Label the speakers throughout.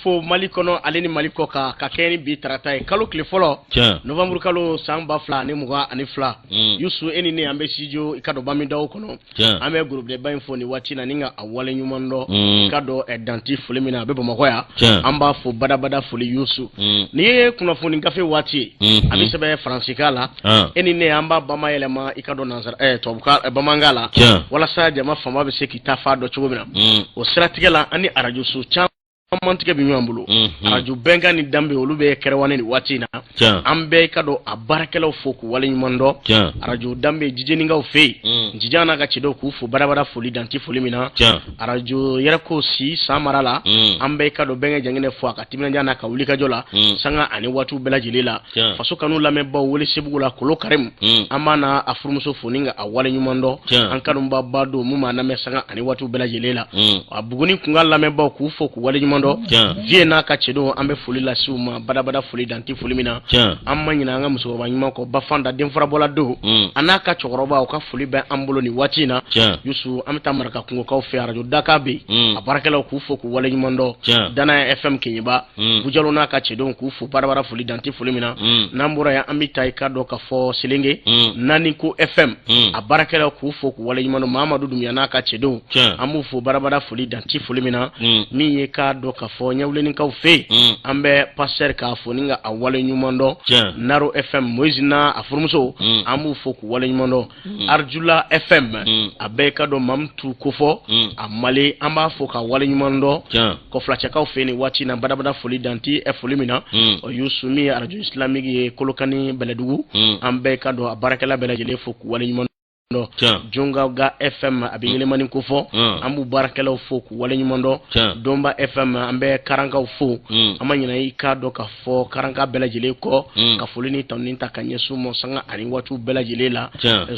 Speaker 1: Fo Mali kɔnɔ ale ni Mali kɔ kan ka kɛɲɛ ni bi tarata ye kalo tile fɔlɔ novembre kalo san 2022 Yusu e ni ne an bɛ studio i ka dɔn Bamidaw kɔnɔ an bɛ gorobinɛba in fo nin waati na ni ka a wale ɲuman dɔn i ka dɔn dan tɛ foli min na a bɛ Bamakɔ yan an b'a fo badabada foli Yusu nin ye kunnafoni gafe waati ye a bɛ sɛbɛn faransikan la e ni ne an b'a bamayɛlɛma i ka dɔn nansara tubabukan bamanankan la walasa jama fanba bɛ se k'i ta fa dɔn cogo min na o siratigɛ la an ni arajoso caman tigɛ bɛ ɲɔgɔn bolo arajo bɛnkan ni danbe olu bɛ kɛrɛwane nin waati in na an bɛ i ka dɔn a baarakɛlaw fo k'u waleɲuman dɔn arajo danbe jijenikaw fɛ yen jijan n'a ka cɛdenw k'u fo badabada foli dan tɛ foli min na arajo yɛrɛko si san mara la an bɛ i ka dɔn bɛnkɛ janginɛ fo a ka timinandiya n'a ka wulikajɔ la sanga ani waatiw bɛɛ lajɛlen la faso kanu lamɛnbaw Welesebugu la Kolo Karimu an b'a n'a a furumuso fo ni ka a wale ɲuman dɔn an kanubaba don mun b'an lamɛn sanga ani waatiw bɛɛ lajɛlen la a Buguni kunkan lamɛnbaw k'u fo k'u wale ɲuman dɔn Vieux n'a ka cɛdenw an bɛ foli lase u ma badabada foli dan tɛ foli min na an ma ɲinɛ an ka musokɔrɔba ɲuman kɔ Bafanda denfarabɔla don a n'a ka cɛkɔrɔba u ka foli bɛ an bolo nin waati in na Yusu an bɛ taa Maraka kungokaw fɛ arajo Daka bɛ yen a baarakɛlaw k'u fo k'u wale ɲuman dɔn Danaya FM Keɲeba Bujalo n'a ka cɛdenw k'u fo badabada foli dan tɛ foli min na n'an bɔra yan an bɛ taa i ka dɔn ka fɔ Selenge naani ko FM a baarakɛlaw k'u fo k'u waleɲuman dɔn Mamadu Dunbiya n'a ka cɛdenw an b'u fo badabada foli dan tɛ foli min na min ye k'a dɔn ka fɔ ɲɛwulenikaw fɛ yen an bɛ pasteur k'a fo ni ka a waleɲuman dɔn Naro FM Moïse n'a a furumuso an b'u fo k'u waleɲuman dɔn Arjula FM a bɛ i ka dɔn Mamutu kofɔ a Mali an b'a fo ka waleɲuman dɔn kɔfilacɛkaw fɛ nin waati na badabada foli dan tɛ foli min na o Yusu min ye arajo islamique ye Kolokani Bɛlɛdugu an bɛ i ka dɔn a baarakɛla bɛɛ lajɛlen fo k'u waleɲuman dɔn Jongaga FM a bɛ Yelemani kofɔ an b'u baarakɛlaw fo k'u waleɲuman dɔn Donba FM an bɛ Karankaw fo an ma ɲinɛ i ka dɔn ka fɔ karanka bɛɛ lajɛlen kɔ ka foli ni tanuni ta ka ɲɛsin u ma sanga ani waatiw bɛɛ lajɛlen la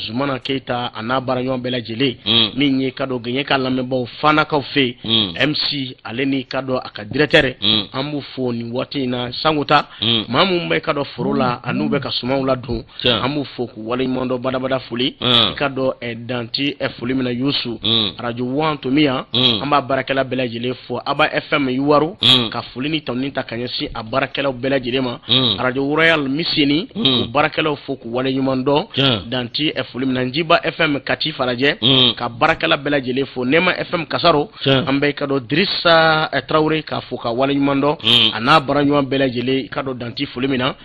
Speaker 1: Zumana Keyita a n'a baaraɲɔgɔn bɛɛ lajɛlen min ye ka dɔn gɛɲɛ ka lamɛnbaaw Fanakaw fɛ yen MC ale ni ka dɔn a ka directeur an b'u fo nin waati in na Sankota maa minnu bɛ ka dɔn foro la an'u bɛ ka sumanw ladon an b'u fo k'u waleɲuman dɔn badabada foli i ka dɔn dan tɛ foli min na Yusu arajo Wantomiya an b'a baarakɛla bɛɛ lajɛlen fo Aba FM Yuwaru ka foli ni tanuni ta ka ɲɛsin a baarakɛlaw bɛɛ lajɛlen ma arajo Royal Miseni k'u baarakɛlaw fo k'u waleɲuman dɔn dan tɛ foli min na Njiba FM Kati Falajɛ ka baarakɛla bɛɛ lajɛlen fo Nɛma FM Kasaro an bɛ i ka dɔn Dirisa Tarawele k'a fo ka waleɲuman dɔn a n'a baaraɲɔgɔn bɛɛ lajɛlen i ka dɔn dan tɛ foli min na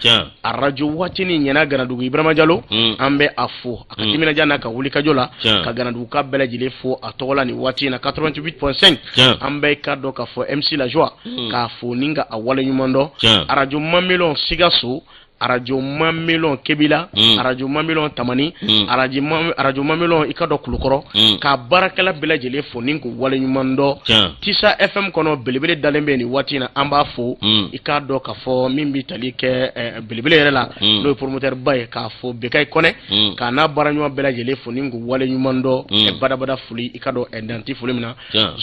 Speaker 1: arajo waatini ɲɛna Ganadugu Ibrahima Jalo an bɛ a fo a ka timinandiya n'a ka wulikajɔ la ka Ganaduguka bɛɛ lajɛlen fo a tɔgɔ la nin waati in na 88.5 an bɛ i ka dɔn k'a fɔ MC La Joie k'a fo ni ka a waleɲuman dɔn arajo Mamelɔn Sikaso arajo Mamelɔn Kebila arajo Mamelɔn Tamani arajo Mamelɔn i ka dɔn Kulukɔrɔ ka baarakɛla bɛɛ lajɛlen fo ni k'u waleɲuman dɔn Tisa FM kɔnɔ belebele dalen bɛ nin waati in na an b'a fo i k'a dɔn k'a fɔ min bɛ tali kɛ belebele yɛrɛ la n'o ye promoteur ba ye k'a fo Bekayi Kɔnɛ k'a n'a baaraɲɔgɔn bɛɛ lajɛlen fo ni k'u waleɲuman dɔn badabada foli i ka dɔn dan tɛ foli min na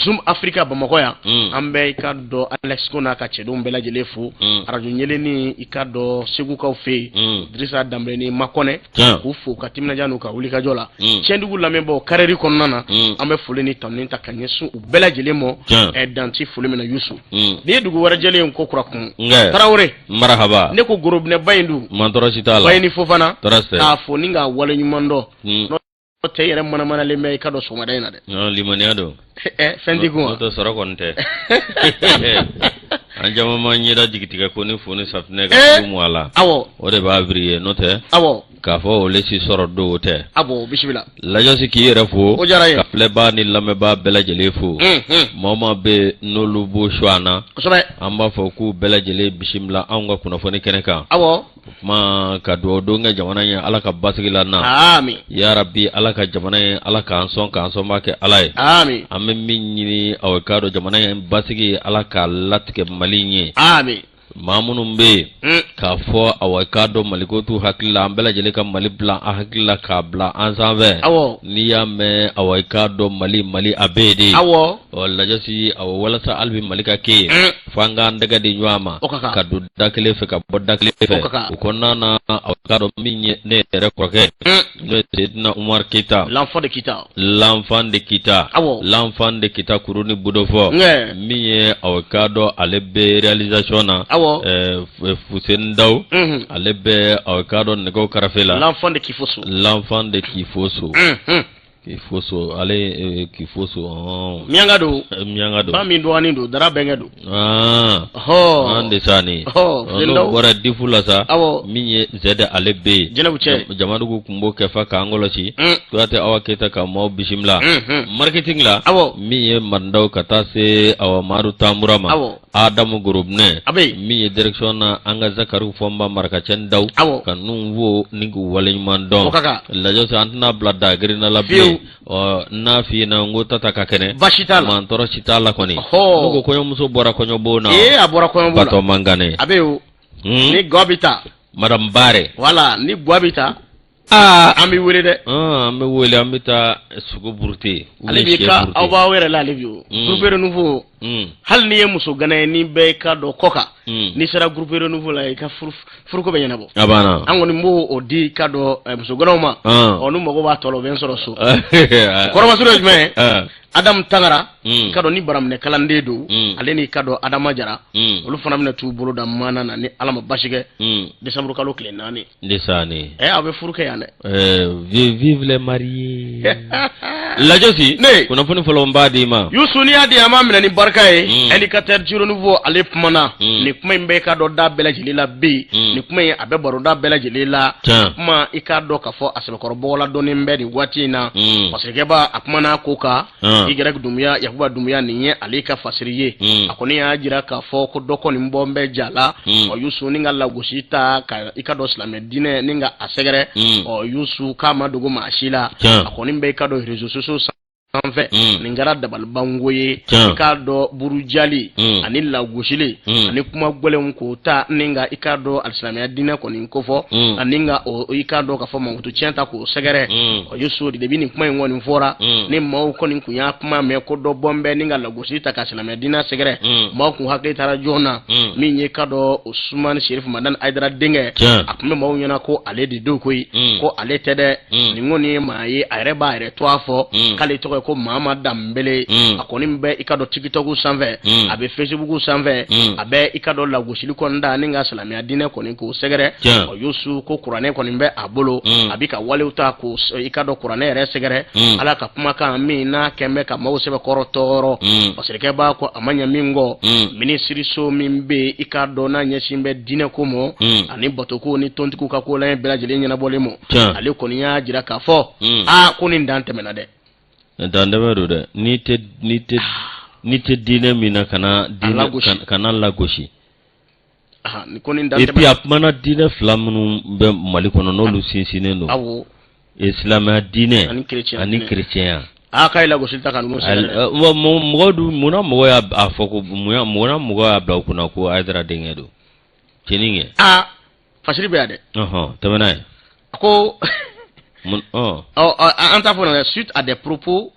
Speaker 1: Zoom Africa Bamakɔ yan an bɛ i ka dɔn Alex Ko n'a ka cɛdenw bɛɛ lajɛlen fo arajo ɲɛlenni i ka dɔn Segukaw fɛ yen Dirisa Danbele ni Makɔnɛ k'u fo ka timinandiya n'u ka wulikajɔ la Tiɲɛdugu lamɛnbaaw Karɛri kɔnɔna na an bɛ foli ni tanuni ta ka ɲɛsin u bɛɛ lajɛlen ma dan tɛ foli min na Yusu n'i ye dugu wɛrɛ jɛlen ko kura kun Tarawele
Speaker 2: marahaba
Speaker 1: ne ko gorobinɛba in dun
Speaker 2: man tɔɔrɔ si t'a la
Speaker 1: Bayini Fofana k'a fo ni k'a waleɲuman dɔn n'o tɛ i yɛrɛ manamanalen bɛ i ka dɔn sɔgɔmada in na dɛ
Speaker 2: non limaniya don
Speaker 1: fɛn t'i kun wa
Speaker 2: n'o tɛ sɔrɔ kɔni tɛ an caman ma ɲɛda jigitigɛ ko ni fo ni safinɛ ka eh! mu a la
Speaker 1: awɔ
Speaker 2: o de b'a briller n'o tɛ
Speaker 1: awɔ
Speaker 2: k'a fɔ o le si sɔrɔ don o tɛ
Speaker 1: awɔ bisimila
Speaker 2: lajɔsi k'i yɛrɛ fo
Speaker 1: o diyara n ye
Speaker 2: ka filɛbaa ni lamɛnbaa bɛɛ lajɛlen fo maa o maa bɛ n'olu b'o su an na
Speaker 1: kosɛbɛ
Speaker 2: an b'a fɔ k'u bɛɛ lajɛlen bisimila anw ka kunnafoni kɛnɛ kan
Speaker 1: awɔ
Speaker 2: kuma ka dugawu don kɛ jamana ye ala ka basigi lana
Speaker 1: amin
Speaker 2: yarabi ala ka jamana ye ala k'an sɔn k'an sɔnba kɛ ala ye
Speaker 1: amin
Speaker 2: an bɛ min ɲini aw k'a dɔn jamana ye basigi ala k'a latigɛ mali ye
Speaker 1: amin
Speaker 2: Maa minnu bɛ yen k'a fɔ awa i k'a dɔn maliko t'u hakili la, an bɛɛ lajɛlen ka Mali bila an hakili la k'a bila an sanfɛ,
Speaker 1: awɔ,
Speaker 2: n'i y'a mɛn awa i k'a dɔn Mali, Mali a bɛ yen de,
Speaker 1: awɔ,
Speaker 2: ɔ lajɛsi awa walasa hali bi Mali ka kɛ yen, f'an k'an tɛgɛ di ɲɔgɔn ma,
Speaker 1: o ka kan,
Speaker 2: ka don da kelen fɛ ka bɔ da kelen fɛ,
Speaker 1: o ka kan,
Speaker 2: o kɔnɔna na awa i k'a dɔn min ye ne yɛrɛ kɔrɔkɛ n'o ye Seydina Umar Keyita,
Speaker 1: l'enfant de Kita,
Speaker 2: l'enfant de Kita,
Speaker 1: awɔ,
Speaker 2: l'enfant de Kita kuru ni budofɔ, min ye awa i k'a dɔn ale bɛ réalisation na,
Speaker 1: awɔ,
Speaker 2: Fuseni Daw, ale bɛ awa i k'a dɔn nɛgɛw karafe la,
Speaker 1: l'enfant de Kifoso,
Speaker 2: l'enfant de Kifoso. Kifoso ale eh, Kifoso ɔn.
Speaker 1: Miyanka don.
Speaker 2: Eh, Miyanka don.
Speaker 1: Ba min dɔgɔnin don, Dara bɛnkɛ don.
Speaker 2: Aa.
Speaker 1: Ɔhɔ.
Speaker 2: An de sa nin.
Speaker 1: Ɔhɔ.
Speaker 2: N'o bɔra difu la sa.
Speaker 1: Awɔ.
Speaker 2: Min ye Zɛdɛ ale bɛ yen.
Speaker 1: Jɛnɛbu cɛ.
Speaker 2: Jamadugu tun b'o kɛ fa k'an kɔlɔsi. Kuyate Awa Keyita ka maaw bisimila. Marketing la.
Speaker 1: Awɔ.
Speaker 2: Min ye Mandaw ka taa se awa Madu Tanbura ma.
Speaker 1: Awɔ.
Speaker 2: Adamu Gorobinɛ.
Speaker 1: A bɛ yen.
Speaker 2: Min ye direction na an ka Zakari Fɔnba Marakacɛ Daw.
Speaker 1: Awɔ.
Speaker 2: Ka ninnu fo ni k'u waleɲuman dɔn.
Speaker 1: O ka kan.
Speaker 2: Lajɛ sa an tɛna bila dagirinna la bilen. Ɔ n'a f'i ɲɛna n ko tata ka kɛnɛ.
Speaker 1: Baasi t'a la.
Speaker 2: Mantɔrɔ si t'a la kɔni.
Speaker 1: Ɔhɔ.
Speaker 2: Ne ko kɔɲɔmuso bɔra kɔɲɔbon na.
Speaker 1: Ee a bɔra kɔɲɔbon na.
Speaker 2: Batɔ man kanɛ.
Speaker 1: A bɛ yen o. Ni gwa bɛ taa.
Speaker 2: Madame Bare.
Speaker 1: Voilà ni gwa bɛ taa.
Speaker 2: Aa
Speaker 1: an bɛ wele dɛ.
Speaker 2: An bɛ wele an bɛ taa sogo burute.
Speaker 1: Ale b'i ka aw b'aw yɛrɛ la ale bi o. Groupe Renouveau. Hali n'i ye muso gana ye n'i bɛ i ka dɔn kɔ kan. N'i sera groupe Renouveau la i ka furuko bɛ ɲɛnabɔ.
Speaker 2: A banna.
Speaker 1: An kɔni b'o o di i ka dɔn muso ganaw ma. Ɔ n'u mago b'a tɔ la u bɛ n sɔrɔ so. Kɔrɔmasuru ye jumɛn ye? Adamu Tangara. I ka dɔn ni baraminɛ kalanden don. Ale n'i ka dɔn Adama Jara. Olu fana bɛna t'u bolo da maana na ni Ala ma basi kɛ. Décembre kalo tile 4.
Speaker 2: Ndesani.
Speaker 1: Eh, aw bɛ furu kɛ yan dɛ.
Speaker 2: Eh, vive les mariés. Lajɔsi.
Speaker 1: Ne.
Speaker 2: Kunnafoni fɔlɔ n b'a d'i ma.
Speaker 1: Yusu n'i y'a di an b'a minɛ ni barika ye. Indicateur du renouveau ale kumana. Nin kuma in bɛ i k'a dɔn da bɛɛ lajɛlen la bi. Nin kuma in a bɛ baroda bɛɛ lajɛlen la.
Speaker 2: Tiɲɛ.
Speaker 1: Kuma i k'a dɔn k'a fɔ a sɛbɛkɔrɔ bɔgɔla dɔnnen bɛ nin waati in na. Fasirikɛba a kumana ko kan. Y Dumbuya Yakuba Dumbuya nin ye ale ka fasiri ye a kɔni y'a jira k'a fɔ ko dɔ kɔni bɔ bɛ ja la ɔ Yusu ni ka lagosi ta ka i ka dɔn silamɛ diinɛ ni ka a sɛgɛrɛ ɔ Yusu k'a ma dogo maa si la a kɔni bɛ i ka dɔn réseaux sociaux sanfɛ nin kɛra dabalibanko ye i k'a dɔn burujali ani lagosili ani kuma gɛlɛnw k'o ta ni ka i k'a dɔn alisilamɛya diinɛ kɔni kofɔ ani ka i k'a dɔn k'a fɔ mankutu tiɲɛ ta k'o sɛgɛrɛ ɔ Yusu depuis nin kuma in kɔni fɔra ni maaw kɔni kun y'a kuma mɛn ko dɔ bɔn bɛ ni ka lagosi ta ka silamɛ diinɛ sɛgɛrɛ maaw kun hakili taara jɔn na min ye ka dɔn Usumani Serif Madani Ayidara denkɛ a tun bɛ maaw ɲɛna ko ale de don koyi ko ale tɛ dɛ nin kɔni ye maa ye a yɛrɛ b'a yɛrɛ tɔgɔ fɔ k'ale tɔgɔ ye ko Mama Danbele a kɔni bɛ i ka dɔn TikTok sanfɛ a bɛ Facebook sanfɛ a bɛ i ka dɔn lagosili kɔni da ni ka silamɛya diinɛ kɔni k'o sɛgɛrɛ ɔ Yusu ko kuranɛ kɔni bɛ a bolo a bɛ ka walew ta ko i ka dɔn kuranɛ yɛrɛ sɛgɛrɛ Ala ka kumakan min n'a kɛn bɛ ka maaw sɛbɛkɔrɔ tɔɔrɔ fasirikɛba ko a ma ɲɛ min kɔ minisiriso min bɛ i k'a dɔn n'a ɲɛsin bɛ diinɛ ko ma ani batoko ni tontigiw ka ko la bɛɛ lajɛlen ɲɛnabɔlen ma ale kɔni y'a jira k'a fɔ aa ko nin dan tɛmɛna dɛ
Speaker 2: dantɛmɛ don dɛ n'i tɛ n'i tɛ n'i tɛ diinɛ min na kana diinɛ kana lagosi
Speaker 1: et
Speaker 2: puis a kumana diinɛ fila minnu bɛ Mali kɔnɔ n'olu sinsinnen don
Speaker 1: awɔ
Speaker 2: silamɛya diinɛ
Speaker 1: ani
Speaker 2: kerecɛnya
Speaker 1: aa k'a ye lagosi ta ka ninnu sɛgɛrɛ
Speaker 2: mɔgɔ dun munna mɔgɔ y'a fɔ ko munna mɔgɔ y'a bila u kunna ko Hayidara denkɛ don cɛnin kɛ
Speaker 1: aa fasiri bɛ yan dɛ
Speaker 2: ɔhɔn tɛmɛ n'a ye
Speaker 1: a ko an t'a fɔ nana suite à des propos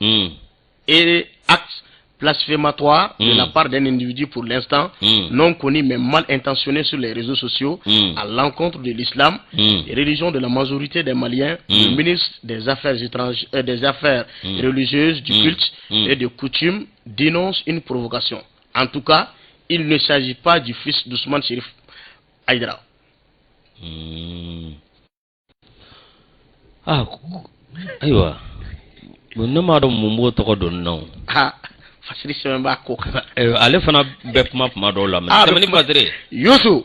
Speaker 1: et actes blasphématoires de la part d'un individu pour l'instant non connu mais mal intentionné sur les réseaux sociaux à l'encontre de l'islam, religion de la majorité des Maliens, le ministre des Affaires étrangères, des Affaires religieuses, du culte et de coutumes dénonce une provocation. En tout cas, il ne s'agit pas du fils d'Ousmane Chérif Aïdara.
Speaker 2: Ah, ayiwa ne m'a dɔn mun b'o tɔgɔ don na
Speaker 1: ha fasiri sɛbɛn b'a ko kan
Speaker 2: ale fana bɛ kuma kuma dɔw la mɛ tɛmɛ ni fasiri
Speaker 1: Yusu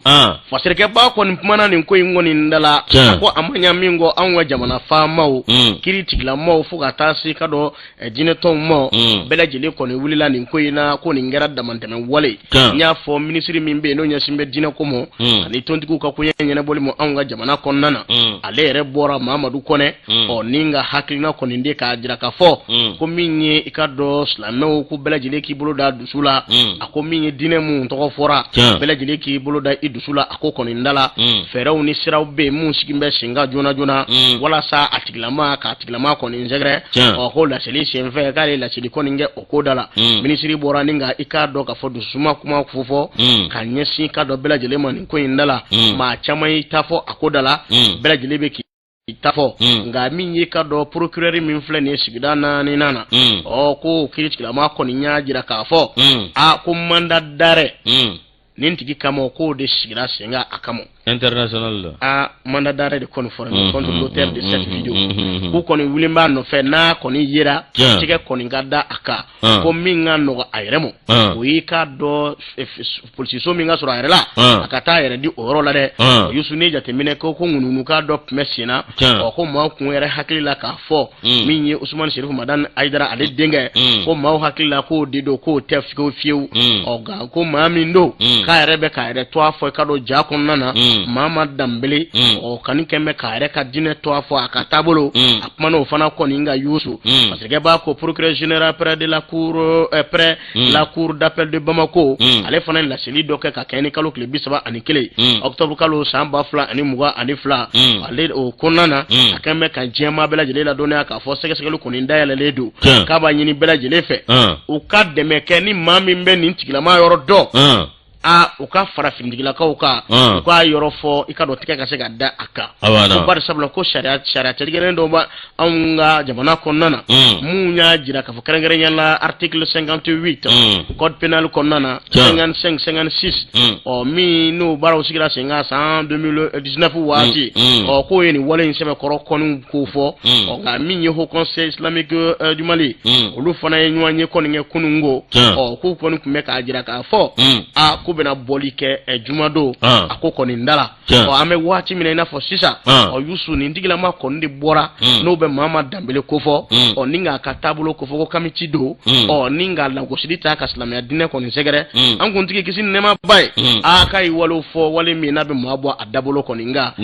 Speaker 1: fasirikɛba kɔni kumana nin ko in kɔni da la a ko a ma ɲa min kɔ anw ka jamana faamaw kiri tigilamaaw fo ka taa se ka dɔn jinɛtɔnw ma bɛɛ lajɛlen kɔni wulila nin ko in na ko nin kɛra damantɛmɛ wale n y'a fɔ minisiri min bɛ yen n'o ɲɛsin bɛ diinɛ ko ma ani tontigiw ka koɲɛ ɲɛnabɔli ma anw ka jamana kɔnɔna na ale yɛrɛ bɔra Mamadu Kɔnɛ ɔ ni ka hakilina kɔni de k'a jira k'a fɔ ko min ye i ka dɔn silamɛw ko bɛɛ lajɛlen k'i bolo da dusu la. A ko min ye diinɛ mun tɔgɔ fɔra, bɛɛ lajɛlen k'i bolo da i dusu la a ko kɔni da la. Fɛɛrɛw ni siraw bɛ yen mun sigi bɛ sen kan joona joona walasa a tigilama k'a tigilama kɔni sɛgɛrɛ. Ɔ, ko laseli senfɛ k'ale laseli kɔni kɛ o ko da la. Minisiri bɔra ni ka i k'a dɔn k'a fɔ dusuma kuma fɔ ka ɲɛsin k'a dɔn bɛɛ lajɛlen ma nin ko in da la. Maa caman y'i ta fɔ a ko da la, bɛɛ lajɛlen bɛ k'i ta fɔ. Nka min y'i ka dɔn procureur min filɛ nin ye sigida naaninan na, ɔ, ko kiiritigilama kɔni y'a jira k'a fɔ a ko mandat d'arrêt nin tigi kama, k'o de sigira sen kan a kama.
Speaker 2: International la.
Speaker 1: A mandat d'arrêt de kɔni fɔra contre l'auteur de cette vidéo, k'u kɔni wulilen b'a nɔfɛ, n'a kɔni yera, tigɛ kɔni ka da a kan. Ko min ka nɔgɔ a yɛrɛ ma, o y'i k'a dɔn polisiso min ka sɔrɔ a yɛrɛ la, a ka taa a yɛrɛ di o yɔrɔ la dɛ. Yusu, n'i jateminɛ ko ŋunuŋunukan dɔ tun bɛ sen na, ɔ, ko maaw kun yɛrɛ hakili la k'a fɔ min ye Usumani Serifu Madani Ayidara ale denkɛ, ko maaw hakili la k'o de don, k'o tɛ fiyewu fiyewu. Ɔ, nka ko maa min don, k'a yɛrɛ bɛ k'a yɛrɛ tɔgɔ fɔ i ka dɔn ja kɔnɔna na, Mama Danbele, ɔ, kani kɛn bɛ k'a yɛrɛ ka diinɛ tɔgɔ fɔ a ka taabolo. A kumana o fana kɔni kan, Yusu, parce que b'a ko procureur général près de la cour près la cour d'appel de Bamako, ale fana ye laseli dɔ kɛ ka kɛɲɛ ni kalo tile 31, octobre kalo san 2022. Ale o kɔnɔna na, a kɛn bɛ ka diɲɛmaa bɛɛ lajɛlen ladɔnniya k'a fɔ sɛgɛsɛgɛli kɔni dayɛlɛlen don, k'a b'a ɲini bɛɛ lajɛlen fɛ u ka dɛmɛ kɛ ni maa min bɛ nin tigilama yɔrɔ dɔn, a u ka fara finitigilakaw kan, u k'a yɔrɔ fɔ i ka dɔn tigɛ ka se ka da a kan. Ko bari sabula ko sariya sariya tigɛlen dɔw bɛ anw ka jamana kɔnɔna na mun y'a jira k'a fɔ kɛrɛnkɛrɛnya la article 58 code pénal kɔnɔna na, 55, 56, ɔ, min n'o baaraw sigira sen kan san 2019 waati, ɔ, k'o ye nin wale in sɛbɛkɔrɔ kɔni k'o fɔ. Ɔ, nka min ye Haut Conseil islamique du Mali, olu fana ye ɲɔgɔn ye kɔni kɛ kununko. Ɔ, k'u kɔni tun bɛ k'a jira k'a fɔ a k'u bɛna bɔli kɛ jumadon a ko kɔni da la. Ɔ, an bɛ waati min na i n'a fɔ sisan, ɔ, Yusu, nin tigilama kɔni de bɔra n'o bɛ Mama Danbele kofɔ, ɔ, ni k'a ka taabolo kofɔ ko kamiti don, ɔ, ni ka lagosili ta ka silamɛya diinɛ kɔni sɛgɛrɛ. An kuntigi, kisi ni nɛɛma b'a ye, a k'a ye walew fɔ, wale min n'a bɛ maa bɔ a dabolo kɔni, nka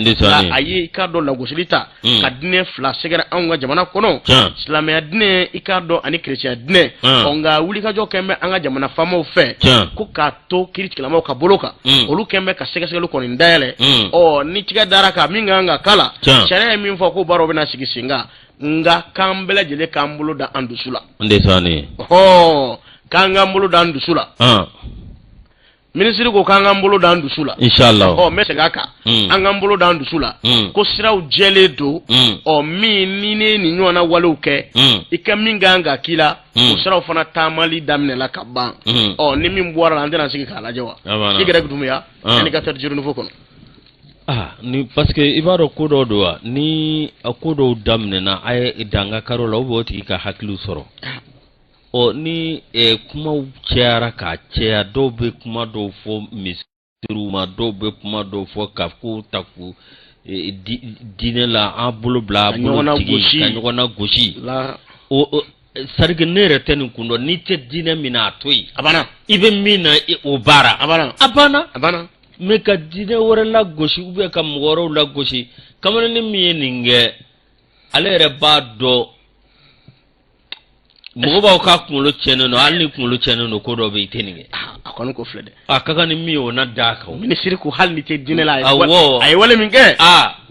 Speaker 1: a ye i k'a dɔn lagosili ta ka diinɛ fila sɛgɛrɛ anw ka jamana kɔnɔ, silamɛya diinɛ i k'a dɔn ani kerecɛnya diinɛ. Ɔ, nka wulikajɔ kɛn bɛ an ka jamana faamaw fɛ ko k'a to kiiritigɛlamaw ka bolo kan, olu kɛn bɛ ka sɛgɛsɛgɛli kɔni dayɛlɛ. Ɔ, ni tigɛ dara kan min kan ka k'a la, sariya ye min fɔ ko baaraw bɛna sigi sen kan, nka k'an bɛɛ lajɛlen k'an bolo da an dusu la. Ɔhɔ, k'an k'an bolo da an dusu la. Minisiri ko k'an k'an bolo d'an dusu la.
Speaker 2: Inshallah.
Speaker 1: Ɔ, n bɛ segin a kan. An k'an bolo d'an dusu la. Ko siraw jɛlen don. Ɔ, min ni ne nin ɲɔgɔnna walew kɛ, i ka min kan ka k'i la, o siraw fana taamali daminɛla ka ban. Ɔ, ni min bɔra la, an tɛna sigi k'a lajɛ wa? I yɛrɛ Dunbuya, indicateur du renouveau kɔnɔ.
Speaker 2: Ah, ni parce que i b'a dɔn ko dɔw don wa, ni a ko dɔw daminɛna, a ye danga karo la, ou bien o tigi ka hakiliw sɔrɔ. Ɔ, ni kumaw cayara k'a caya, dɔw bɛ kuma dɔw fɔ misiriw ma, dɔw bɛ kuma dɔw fɔ ka kow ta k'u diinɛ la an bolo bila
Speaker 1: a bolo
Speaker 2: tigi ka ɲɔgɔn nagosi. O c'est à dire que ne yɛrɛ tɛ nin kun dɔn. N'i tɛ diinɛ min na, a to yen.
Speaker 1: A banna.
Speaker 2: I bɛ min na, o baara.
Speaker 1: A banna.
Speaker 2: A banna.
Speaker 1: A banna.
Speaker 2: Mais ka diinɛ wɛrɛ lagosi ou bien ka mɔgɔ wɛrɛw lagosi, kamalennin min ye nin kɛ, ale yɛrɛ b'a dɔn mɔgɔ b'aw ka kunkolo tiɲɛnen don. Hali ni kunkolo tiɲɛnen don, ko dɔ bɛ yen, i tɛ nin kɛ.
Speaker 1: A kɔni ko filɛ dɛ.
Speaker 2: A ka kan ni min ye, o na d'a kan.
Speaker 1: Minisiri ko hali ni tɛ diinɛ la, a ye wale min kɛ,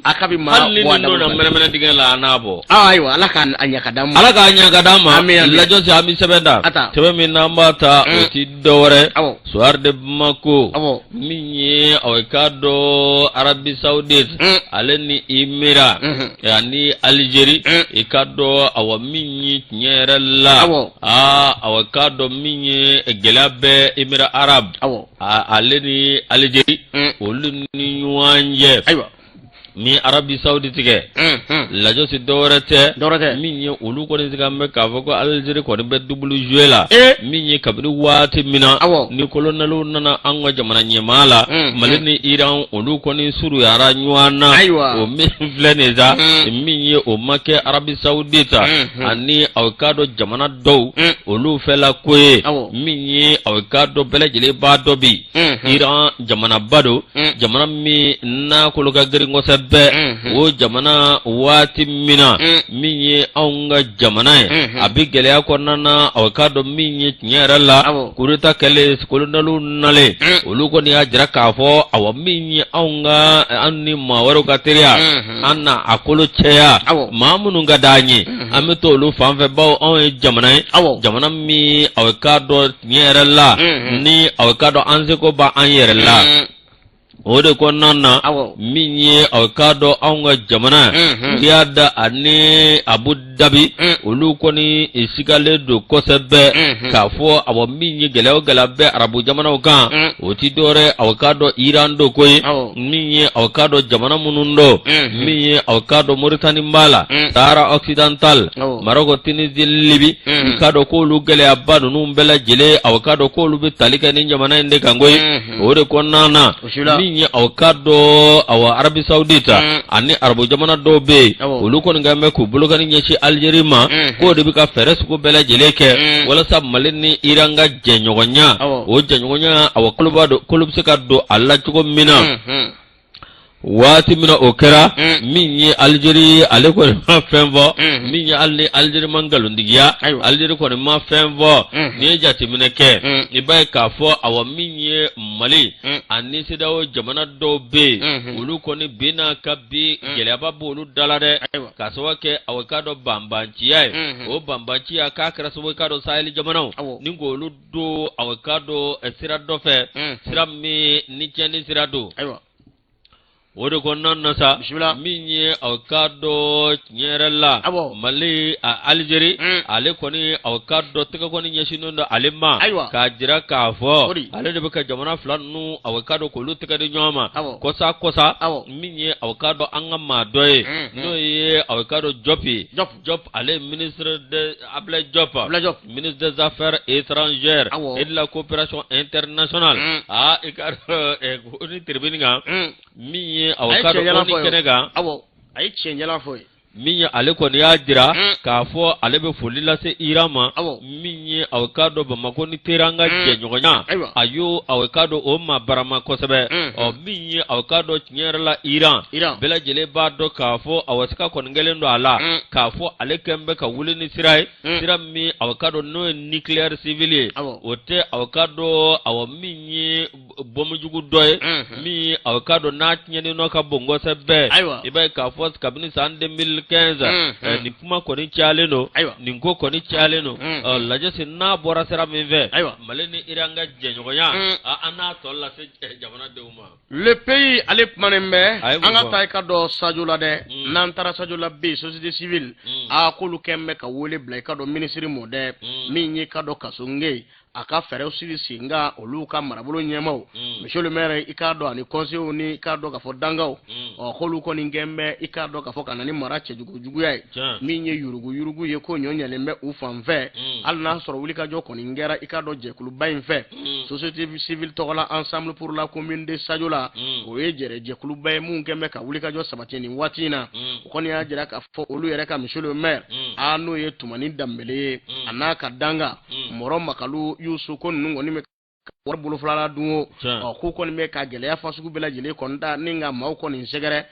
Speaker 1: a ka bi
Speaker 2: maa hali ni nin donna mɛnɛmɛnɛ dingɛ la, a n'a bɔ.
Speaker 1: Ayiwa, Ala k'a ɲɛ ka d'an
Speaker 2: ma. Ala k'a ɲɛ ka d'an ma. Lajɔsi, an bɛ sɛbɛn ta, sɛbɛn min n'an b'a ta, o ti dɔwɛrɛ, Soir de Bamako. Min ye aw k'a dɔn Arabie Saoudite, ale ni Émirats ani Algérie, i k'a dɔn awa min ye tiɲɛ yɛrɛ la, aa, aw k'a dɔn min ye gɛlɛya bɛ Émirats arabes ale ni Algérie, olu ni ɲɔgɔn cɛ.
Speaker 1: Ayiwa.
Speaker 2: Ni Arabie Saoudite kɛ, lajɔsi, dɔwɛrɛ tɛ, min ye olu kɔni se bɛ k'a fɔ ko Algérie kɔni bɛ double jeu la. Min ye kabini waati min na ni kolonɛliw nana an ka jamana ɲɛmaa la, Mali ni Iran, olu kɔni surunyara ɲɔgɔn na.
Speaker 1: Ayiwa.
Speaker 2: O min filɛ nin sa, min ye o ma kɛ Arabie Saoudite ani aw k'a dɔn jamana dɔw olu fɛla ko ye. Min ye aw k'a dɔn bɛɛ lajɛlen b'a dɔn bi, Iran jamanaba don, jamana min n'a kolo ka girin kosɛbɛ. kosɛbɛ o jamana waati min na min ye anw ka jamana ye a bɛ gɛlɛya kɔnɔna na aw k'a dɔn min ye tiɲɛ yɛrɛ la coup d'état kɛlen kolonɛliw nalen olu kɔni y'a jira k'a fɔ awa min ye anw ka an ni maa wɛrɛw ka teriya an na a kolo cɛya maa minnu ka d'an ye an bɛ to olu fan fɛ bawo anw ye jamana ye jamana min aw k'a dɔn tiɲɛ yɛrɛ la ni aw k'a dɔn an seko b'an yɛrɛ la o de kɔnɔna na min ye aw k'a dɔn anw ka jamana Riyad ani Abu Dhabi olu kɔni sigalen don kosɛbɛ k'a fɔ awa min ye gɛlɛya o gɛlɛya bɛ arabu jamanaw kan o ti dɔwɛrɛ aw k'a dɔn Iran don koyi min ye aw k'a dɔn jamana minnu don min ye aw k'a dɔn Moritani b'a la Sahara occidental Marɔkɔ Tunisie Libi i k'a dɔn k'olu gɛlɛyaba ninnu bɛɛ lajɛlen aw k'a dɔn k'olu bɛ tali kɛ nin jamana in de kan koyi o de kɔnɔna na min ye aw k'a dɔn awa Arabie Saoudite ani arabu jamana dɔw bɛ yen olu kɔni kan bɛ k'u bolokani ɲɛsin Algérie ma k'o de bɛ ka fɛɛrɛ sugu bɛɛ lajɛlen kɛ walasa Mali ni Iran ka jɛɲɔgɔnya o jɛɲɔgɔnya awa kolo kolo bɛ se ka don a la cogo min na waati min na o kɛra min ye Algérie ale kɔni ma fɛn fɔ min ye hali ni Algérie ma nkalontigiya Algérie kɔni ma fɛn fɔ n'i ye jateminɛ kɛ i b'a ye k'a fɔ awa min ye Mali ani CEDEAO jamana dɔw bɛ yen olu kɔni bi n'a ka bi gɛlɛyaba b'olu da la dɛ k'a sababu kɛ awa k'a dɔn banbanciya ye o banbanciya k'a kɛra sababu k'a dɔn Sahel jamanaw ni k'olu don awa k'a dɔn sira dɔ fɛ sira min ni tiɲɛni sira don. O de kɔnɔna na sa min ye aw k'a dɔn tiɲɛ yɛrɛ la Mali Algérie ale kɔni aw k'a dɔn tɛgɛ kɔni ɲɛsinnen don ale ma k'a jira k'a fɔ ale de bɛ ka jamana fila ninnu aw k'a dɔn k'olu tɛgɛ di ɲɔgɔn ma kɔsa kɔsa min ye aw k'a dɔn an ka maa dɔ ye n'o ye aw k'a dɔn Diop ye Diop ale ministre de Ablaye Diop ministre des affaires étrangères et de la coopération internationale aa i k'a dɔn ni tribune kan min ye aw k'a dɔn ONU kɛnɛ kan
Speaker 1: a ye tiɲɛ jalan fɔ ye
Speaker 2: min ye ale kɔni y'a jira k'a fɔ ale bɛ foli lase Iran ma min ye aw k'a dɔn Bamakɔ ni Téhéran ka jɛɲɔgɔnya a y'o aw k'a dɔn o ma barama kosɛbɛ ɔ min ye aw k'a dɔn tiɲɛ yɛrɛ la Iran bɛɛ lajɛlen b'a dɔn k'a fɔ awa siga kɔni kɛlen don a la k'a fɔ ale kɛlen bɛ ka wuli ni sira ye sira min aw k'a dɔn n'o ye nucléaire civil ye o tɛ aw k'a dɔn awa min ye bɔnmujugu dɔ ye min ye aw k'a dɔn n'a tiɲɛni nɔ ka bon kosɛbɛ i b'a ye k'a fɔ kabini san 2015 nin kuma kɔni cayalen don nin ko kɔni cayalen don lajɛ sen n'a bɔra sira min fɛ Mali ni Iran ka jɛɲɔgɔnya an n'a tɔ lase jamanadenw ma.
Speaker 1: Le pays ale kumanen bɛ an ka taa i k'a dɔn Sajola dɛ mm. n'an taara Sajola bɛ yen société civile mm. a k'olu kɛn bɛ ka wele bila i k'a dɔn minisiri mɔ dɛ mm. min ye i k'a dɔn Kassogué a ka fɛɛrɛw sigi sen kan olu ka marabolo ɲɛmaaw monsieur le maire i k'a dɔn ani conseillers ni i k'a dɔn k'a fɔ dangaw ɔ k'olu kɔni kɛn bɛ i k'a dɔn k'a fɔ ka na ni mara cɛjugu juguya ye min ye yurugu yurugu ye ko ɲɔ ɲɛlen bɛ u fan fɛ hali n'a sɔrɔ wulikajɔ kɔni kɛra i k'a dɔn jɛkuluba in fɛ société civile tɔgɔ la ensemble pour la commune de Sadiola o ye jɛrɛ jɛkuluba ye mun kɛn bɛ ka wulikajɔ sabati nin waati in na o kɔni y'a jira k'a fɔ olu yɛrɛ ka monsieur le maire a n'o ye Tumani Danbele ye a n'a ka danga Mɔrɔ Makalu Yusu ko ninnu kɔni bɛ wari bolofara dun o ɔ k'u kɔni bɛ ka gɛlɛya fasugu bɛɛ lajɛlen kɔni ta ni ka maaw kɔni sɛgɛrɛ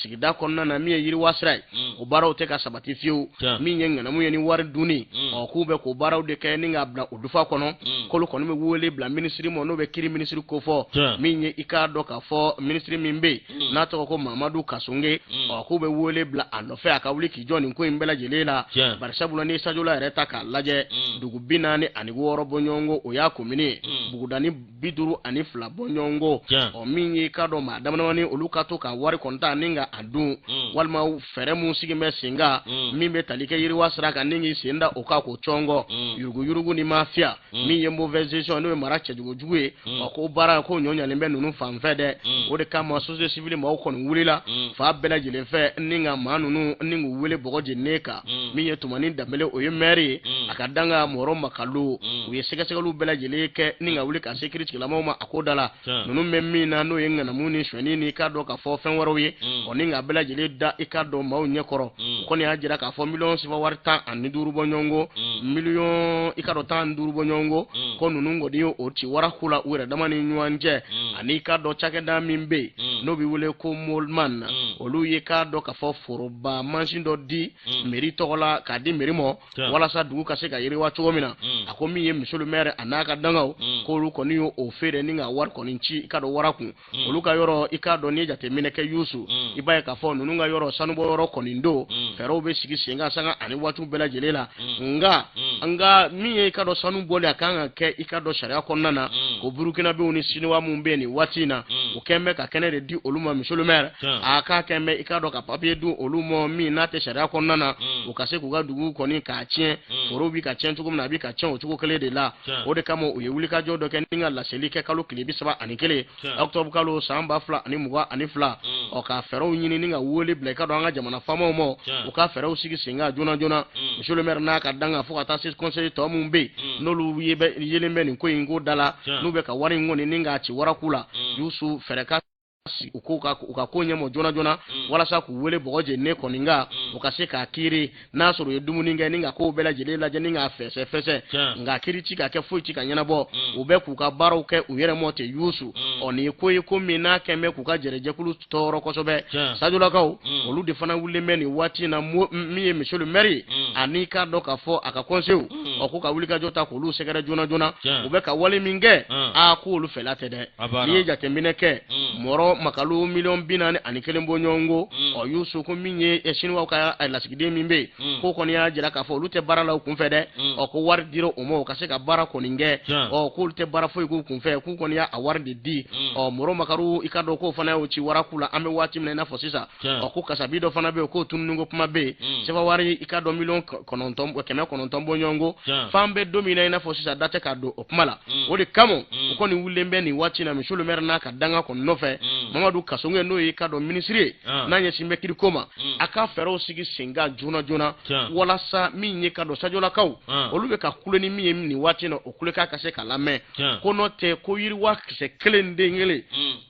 Speaker 1: sigida kɔnɔna na min ye yiriwa sira ye o baaraw tɛ ka sabati fiyewu min ye ŋanamu ye ni wari dunni ɔ k'u bɛ k'o baaraw de kɛ ni k'a bila o dufa kɔnɔ k'olu kɔni bɛ wele bila minisiri ma n'o bɛ kiri minisiri kofɔ min ye i k'a dɔn k'a fɔ minisiri min bɛ yen n'a tɔgɔ ko Mamadu Kassogué ɔ k'u bɛ wele bila a nɔfɛ a ka wuli k'i jɔ nin ko in bɛɛ lajɛlen la bari sabula n'i Sadiola yɛrɛ ta k'a lajɛ dugu 46 bɔɲɔgɔnko o y'a komini ye bugudani 52 bɔɲɔgɔnko ɔ min ye i k'a dɔn maa damadamani olu ka to ka wari kɔni ta ni ka a dun walima fɛɛrɛ mun sigi bɛ sen kan min bɛ tali kɛ yiriwa sira kan ni k'i sen da o kan k'o cɔngɔ yuruguyurugu ni mafiya min ye mauvaise gestion n'o ye mara cɛjugu jugu ye ɔ ko baara ko ɲɔ ɲalen bɛ ninnu fan fɛ dɛ o de kama société civile maaw kɔni wulila fan bɛɛ lajɛlen fɛ ni ka maa ninnu ni k'u wele bɔgɔ jeninen kan min ye Tumani Danbele o ye maire ye a ka danga Mɔrɔ Makalu u ye sɛgɛsɛgɛliw bɛɛ lajɛlen kɛ ni ka wuli ka se kiiritigɛlamaaw ma a ko da la ninnu bɛ min na n'o ye ŋanamu ni sonyɛni ni i k'a dɔn k'a fɔ fɛn wɛrɛw ye ɔ ni k'a bɛɛ lajɛlen da i k'a dɔn maaw ɲɛkɔrɔ o kɔni y'a jira k'a fɔ miliyɔn sefa wari 15 bɔɲɔgɔnko miliyɔn i k'a dɔn 15 bɔɲɔgɔnko ko ninnu kɔni ye o ci waraku la u yɛrɛ dama ni ɲɔgɔn cɛ ani i k'a dɔn cakɛda min bɛ yen. N'o bɛ wele ko Moleman, olu ye k'a dɔn k'a fɔ foroba mansin dɔ di mairie tɔgɔ la, k'a di mairie ma walasa dugu ka se ka yiriwa cogo min na. A ko min ye monsieur le maire a n'a ka dangaw, k'olu kɔni ye o feere ni ka wari kɔni ci i ka dɔn wara kun olu ka yɔrɔ. I k'a dɔn, n'i ye jateminɛ kɛ, Yusu, i b'a ye k'a fɔ ninnu ka yɔrɔ sanubɔ yɔrɔ kɔni don. Fɛɛrɛw bɛ sigi sen kan sanga ani waatiw bɛɛ lajɛlen la, nka min ye i ka dɔn sanu bɔli, a kan ka kɛ i ka dɔn sariya kɔnɔna na. Ko Burukinabew ni Siniwa minnu bɛ yen nin waati in na, u kɛn bɛ ka kɛnɛ de di olu ma. Monsieur le maire a k'a kɛn bɛ i ka dɔn ka papiye di olu ma min n'a tɛ sariya kɔnɔna na, u ka se k'u ka dugu kɔni k'a tiɲɛ. Forow bɛ ka tiɲɛ cogo min na, a bɛ ka tiɲɛ o cogo kelen de la. O de kama u ye wulikajɔ dɔ kɛ ni ka laseli kɛ kalo tile 31, octobre kalo san 2022. Ɔ, ka fɛɛrɛw ɲini ni ka wele bila i ka dɔn an ka jamana faamaw ma, u ka fɛɛrɛw sigi sen kan joona joona. Monsieur le maire n'a ka danga, fo ka taa se conseil tɔ minnu bɛ yen, n'olu yelen bɛ nin ko in ko da la, n'u bɛ ka wari in kɔni ni k'a ci waraku la, Yusu, fɛɛrɛ ka u ko u ka ko ɲɛmɔ joona joona, walasa k'u wele bɔgɔ jeninen kɔni kan, u ka se k'a kiiri. N'a sɔrɔ u ye dumuni kɛ ni ka kow bɛɛ lajɛlen lajɛ ni k'a fɛsɛ fɛsɛ, nka kiiri ti ka kɛ, foyi ti ka ɲɛnabɔ. U bɛ k'u ka baaraw kɛ u yɛrɛ mɔ ten, Yusu. Ɔ, nin ye ko ye ko min n'a kɛn bɛ k'u ka jɛrɛjɛkulu tɔɔrɔ kosɛbɛ. Sajolakaw, olu de fana wulilen bɛ nin waati in na. Min ye monsieur le maire ye ani k'a dɔn k'a fɔ a ka conseil, ɔ, k'u ka wulikajɔ ta k'olu sɛgɛrɛ joona joona. U bɛ ka wale min kɛ, aa, k'olu fɛla tɛ dɛ. N'i ye jateminɛ kɛ, Mɔrɔ Makalu miliyɔn 41 bɔ ɲɔgɔn ko. Ɔ, Yusu, ko min ye Siniwaw ka lasigiden min bɛ yen, k'o kɔni y'a jira k'a fɔ olu tɛ baara la u kunfɛ dɛ. Ɔ, ko wari dira o ma, o ka se ka baara kɔni kɛ. Ɔ, k'olu tɛ baara foyi k'u kunfɛ, k'u kɔni y'a wari de di. Ɔ, Mɔrɔ Makalu, i ka dɔn k'o fana y'o ci waraku la an bɛ waati min na i n'a fɔ sisan. Ɔ, ko kasabi dɔ fana bɛ yen, k'o tununiko kuma bɛ yen, sefa wari i ka dɔn miliyɔn 9, 900 bɔ ɲɔgɔn ko. F'an bɛ don min na i n'a fɔ sisan, da tɛ ka don o kuma la. O de kama u kɔni wulilen bɛ nin waati na monsieur le maire n'a ka danga kɔni nɔfɛ. Mamadu Kassogué, n'o ye i ka dɔn minisiri ye n'a ɲɛsin bɛ kiriko ma, a ka fɛɛrɛw sigi sen kan joona joona, walasa min ye ka dɔn Sajolakaw, olu bɛ ka kule ni min ye nin waati na, o kulekan ka se ka lamɛn. Ko n'o tɛ, ko yiriwa kisɛ kelen den kelen,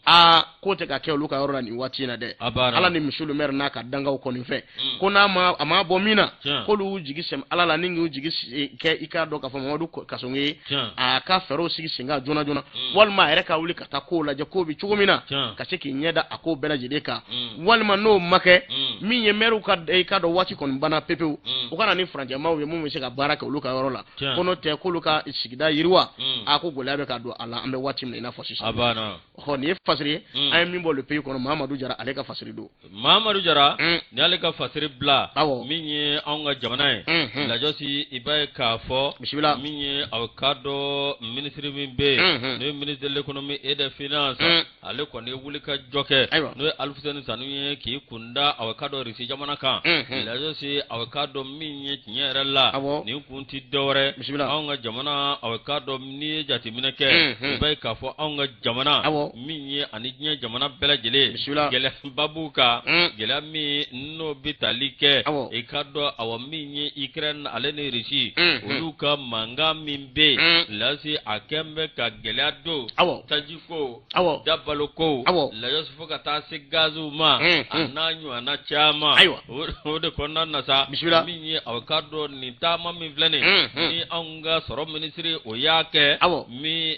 Speaker 1: aa, k'o tɛ ka kɛ olu ka yɔrɔ la nin waati in na dɛ. Ala ni monsieur le maire n'a ka dangaw kɔni fɛ, ko n'a ma a ma bɔ min na, k'olu y'u jigi sɛmɛ Ala la ni k'u jigi kɛ i k'a dɔn k'a fɔ Mamadu Kassogué ye, a ka fɛɛrɛw sigi sen kan joona joona, walima a yɛrɛ ka wuli ka taa kow lajɛ, kow bɛ cogo min na, ka se k'i ɲɛ da a ko bɛɛ lajɛlen kan. Walima n'o ma kɛ, min ye maire ka i ka dɔn waati kɔni banna pepewu, u ka na ni furancɛmaw ye mun bɛ se ka baara kɛ olu ka yɔrɔ la. Ko n'o tɛ, k'olu ka sigida yiriwa, a ko gɛlɛya bɛ ka don a la an bɛ waati min na i n'a fɔ sisan. Ɔ, nin ye fasiri ye an ye min bɔ Le Pays kɔnɔ. Mamadu Jara, ale ka fasiri don.
Speaker 2: Mamadu Jara ni ale ka fasiri bila. Min ye anw ka jamana ye, Lajɔsi, i b'a ye k'a fɔ
Speaker 1: bisimila
Speaker 2: min ye aw k'a dɔn minisiri min bɛ yen, n'o ye ministre de l'économie et des finances, ale kɔni ye wuli ka jɔ kɛ, n'o ye Alifuseni Sanu ye, k'i kunda aw k'a dɔn Risi jamana kan. Lajɔsi, aw k'a dɔn min ye tiɲɛ yɛrɛ la, nin kun tɛ dɔwɛrɛ, anw ka jamana, aw k'a dɔn n'i ye jateminɛ kɛ, i b'a ye k'a fɔ anw ka jamana min ye ani diɲɛ jamana bɛɛ lajɛlen, gɛlɛyaba b'u kan, gɛlɛya min n'o bɛ tali kɛ i k'a dɔn awa min ye Ukraine ale ni Risi, olu ka mankan min bɛ yen, Lasi, a kɛn bɛ ka gɛlɛya don tajiko, dabaloko, Lajɔsi, fo ka taa se gaziw ma, a n'a ɲɔgɔnna caman. O de kɔnɔna na sa, min ye aw k'a dɔn nin taama min filɛ nin ni anw ka sɔrɔ minisiri o y'a kɛ, min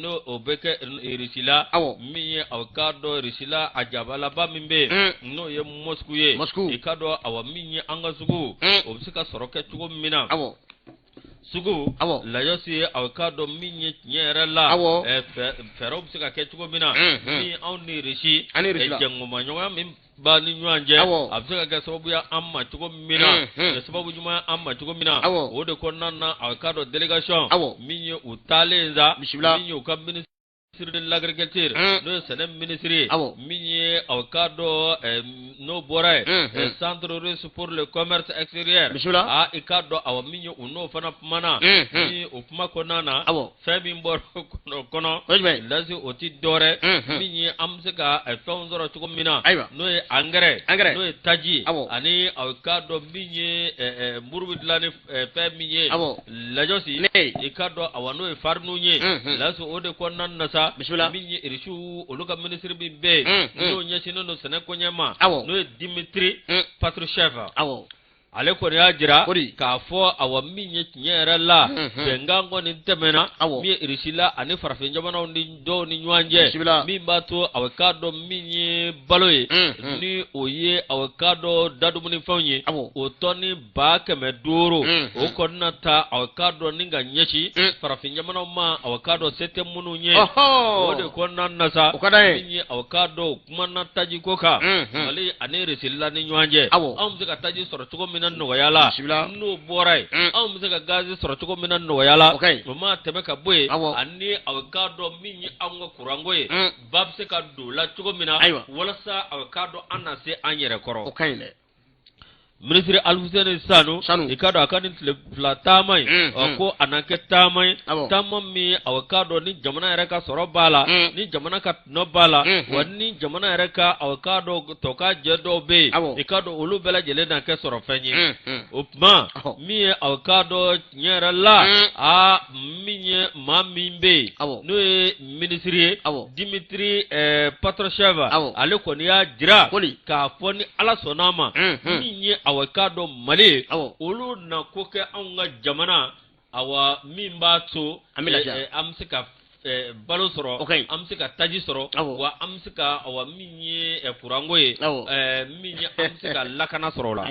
Speaker 2: n'o o bɛ kɛ Irisi la, min ye aw k'a dɔn Irisi la a jabalaba min bɛ yen, n'o ye Moscou ye, i k'a dɔn awa min ye an ka sugu, o bɛ se ka sɔrɔ kɛ cogo min na sugu, Lajɔsi, aw k'a dɔn min ye tiɲɛ yɛrɛ la, fɛɛrɛw bɛ se ka kɛ cogo min na, ni anw ni Irisi jɛɲɔgɔnya min b'an ni ɲɔgɔn cɛ, a bɛ se ka kɛ sababu ye an ma cogo min na, sababu ɲuman an ma cogo min na. O de kɔnɔna na, aw k'a dɔn délégation min ye u taalen sa, min ye u ka ministre de l'agriculture, n'o ye sɛnɛ minisiri ye, min ye aw k'a dɔn n'o bɔra yen, centre russe pour le commerce extérieur, aa, i k'a dɔn awa min ye u n'o fana kumana, ni o kuma kɔnɔna na, fɛn min bɔra kɔnɔ, Lasi, o ti dɔwɛrɛ, min ye an bɛ se ka fɛnw sɔrɔ cogo min na, n'o ye angɛrɛ, n'o ye taji, ani aw k'a dɔn min ye muru bɛ dilan ni fɛn min ye, Lajɔsi, i k'a dɔn awa n'o ye fariniw ye. Lasi, o de kɔnɔna na sa, min ye Irisiw olu ka minisiri min bɛ yen, n'o ɲɛsinnen don sɛnɛ koɲɛ ma, n'o ye Dimitri Patrushev. Ale kɔni y'a jira k'a fɔ awa min ye tiɲɛ yɛrɛ la bɛnkan kɔni tɛmɛna min ye Irisila ani farafin jamanaw ni dɔw ni ɲɔgɔn cɛ min b'a to awa k'a dɔn min ye balo ye ni o ye awa k'a dɔn dadumunifɛnw ye o tɔni 500,000 o kɔni na ta awa k'a dɔn ni ka ɲɛsin farafin jamanaw ma awa k'a dɔn se tɛ minnu ye o de kɔnɔna na sa min ye awa k'a dɔn kumana tajiko kan Mali ani Irisila ni ɲɔgɔn cɛ anw bɛ se ka taji sɔrɔ cogo min na nɔgɔya la n'o bɔra yen anw bɛ se ka gazi sɔrɔ cogo min na nɔgɔya la o maa tɛmɛ ka bɔ yen ani awa k'a dɔn min ye anw ka kuranko ye ba bɛ se ka don la cogo min na walasa awa k'a dɔn an na se an yɛrɛ kɔrɔ.
Speaker 1: O ka ɲi dɛ.
Speaker 2: Minisiri Alifuseni Sanu i k'a dɔn a ka nin tile 2 taama in ko a na kɛ taama ye taama min awa k'a dɔn ni jamana yɛrɛ ka sɔrɔ b'a la ni jamana ka tɔnɔ b'a la wa ni jamana yɛrɛ ka awa k'a dɔn tɔ ka jɛ dɔw bɛ yen i k'a dɔn olu bɛɛ lajɛlen na kɛ sɔrɔfɛn ye o tuma min ye awa k'a dɔn tiɲɛ yɛrɛ la aa min ye maa min bɛ yen n'o ye minisiri ye Dimitri Patrushev ale kɔni y'a jira k'a fɔ ni Ala sɔnna a ma min ye awa k'a dɔn Mali ye olu na ko kɛ anw ka jamana awa min b'a to an bɛ se ka balo sɔrɔ an bɛ se ka taji sɔrɔ wa an bɛ se ka awa min ye kuranko ye min ye an bɛ se ka lakana sɔrɔ o la.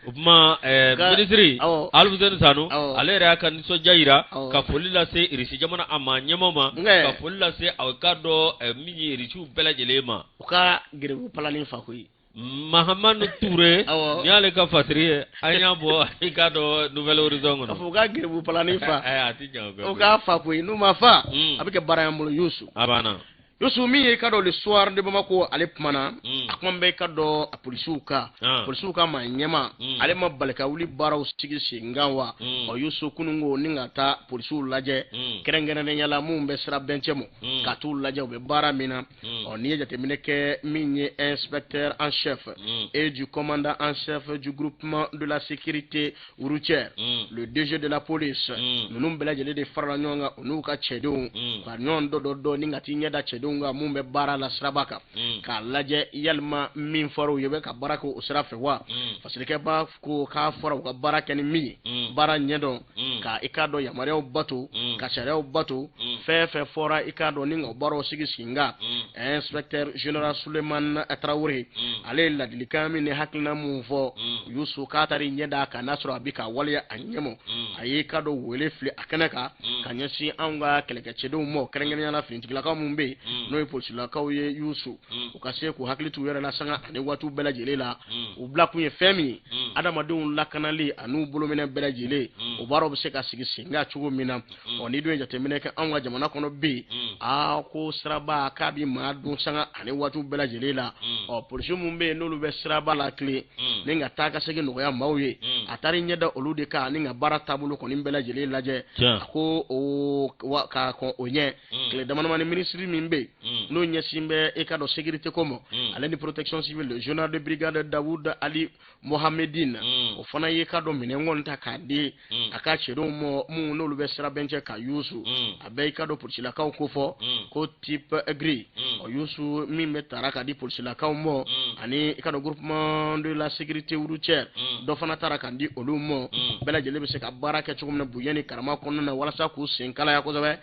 Speaker 2: O tuma minisiri Alifuseni Sanu ale yɛrɛ y'a ka nisɔndiya jira ka foli lase Irisi jamana a maa ɲɛmaaw ma ka foli lase awa k'a dɔn min ye Irisiw bɛɛ lajɛlen ma.
Speaker 1: U ka geribu palani fa koyi.
Speaker 2: Mahamanu Ture nin y'ale ka fasiri ye an y'a bɔ i k'a dɔn Nouvel Horizon kɔnɔ.
Speaker 1: K'a fɔ u ka geribu palani fa.
Speaker 2: A tɛ ɲɛ o
Speaker 1: kɔ. U k'a fa koyi n'u ma fa a bɛ kɛ baara y'an bolo Yusu.
Speaker 2: A banna.
Speaker 1: Yusu min ye i k'a dɔn Le Soir de Bamako ale kumana a kuma bɛ i k'a dɔn a polisiw kan polisiw ka maa ɲɛmaa ale ma bali ka wuli baaraw sigi sen kan wa ɔ Yusu kununko ni ka taa polisiw lajɛ kɛrɛnkɛrɛnnenya la minnu bɛ sira bɛn cɛ ma ka t'u lajɛ u bɛ baara min na ɔ n'i ye jateminɛ kɛ min ye inspecteur en chef et du commandant en chef du groupement de la sécurité routière le DG de la police ninnu bɛɛ lajɛlen de farala ɲɔgɔn kan u n'u ka cɛdenw ka ɲɔgɔn dɔ dɔ dɔ ni ka t'i ɲɛ da cɛdenw kan mun bɛ baara la siraba kan k'a lajɛ yalima min fɔra u ye bɛ ka baara kɛ o sira fɛ wa fasirikɛba ko k'a fɔra u ka baara kɛ ni min ye baara ɲɛdɔn ka i k'a dɔn yamaruyaw bato ka sariyaw bato fɛn fɛn fɔra i k'a dɔn ni ka baaraw sigi sen kan inspecteur général Sulemani Tarawele ale ye ladilikan min ni hakilina mun fɔ Yusu k'a taara ɲɛ d'a kan n'a sɔrɔ a bɛ ka waleya a ɲɛmɔ a y'i k'a dɔn wele fili a kɛnɛ kan ka ɲɛsin anw ka kɛlɛkɛcɛdenw ma kɛrɛnkɛrɛnnenya la finitigilakaw minnu bɛ yen n'o ye polisilakaw ye Yusu u ka se k'u hakili t'u yɛrɛ la sanga ani waatiw bɛɛ lajɛlen la u bila kun ye fɛn min ye adamadenw lakanali an'u bolominɛ bɛɛ lajɛlen o baaraw bɛ se ka sigi sen kan cogo min na ɔ n'i dun ye jateminɛ kɛ anw ka jamana kɔnɔ bi aa ko siraba k'a bɛ maa dun sanga ani waatiw bɛɛ lajɛlen la ɔ polisi minnu bɛ yen n'olu bɛ siraba latilen ni ka taa ka segin nɔgɔya maaw ye a taara ɲɛ da olu de kan ni ka baara taabolo kɔni bɛɛ lajɛlen lajɛ a ko o ka kɔn o ɲɛ tile damadamani minisiri min bɛ yen n'o ɲɛsin bɛ e k'a dɔn sécurité ko ma ale ni protection civile le général de brigade Daoud Ali Mohamedine o fana ye k'a dɔn minɛn kɔni ta k'a di a ka cɛdenw ma minnu n'olu bɛ sirabɛncɛ kan Yusu a bɛ i k'a dɔn polisilakaw ko fɔ ko type gris ɔ Yusu min bɛ tara ka di polisilakaw ma ani i k'a dɔn groupement de la sécurité routière dɔ fana tara ka di olu ma bɛɛ lajɛlen bɛ se ka baara kɛ cogo min na bonya ni karama kɔnɔna na walasa k'u sen kalaya kosɛbɛ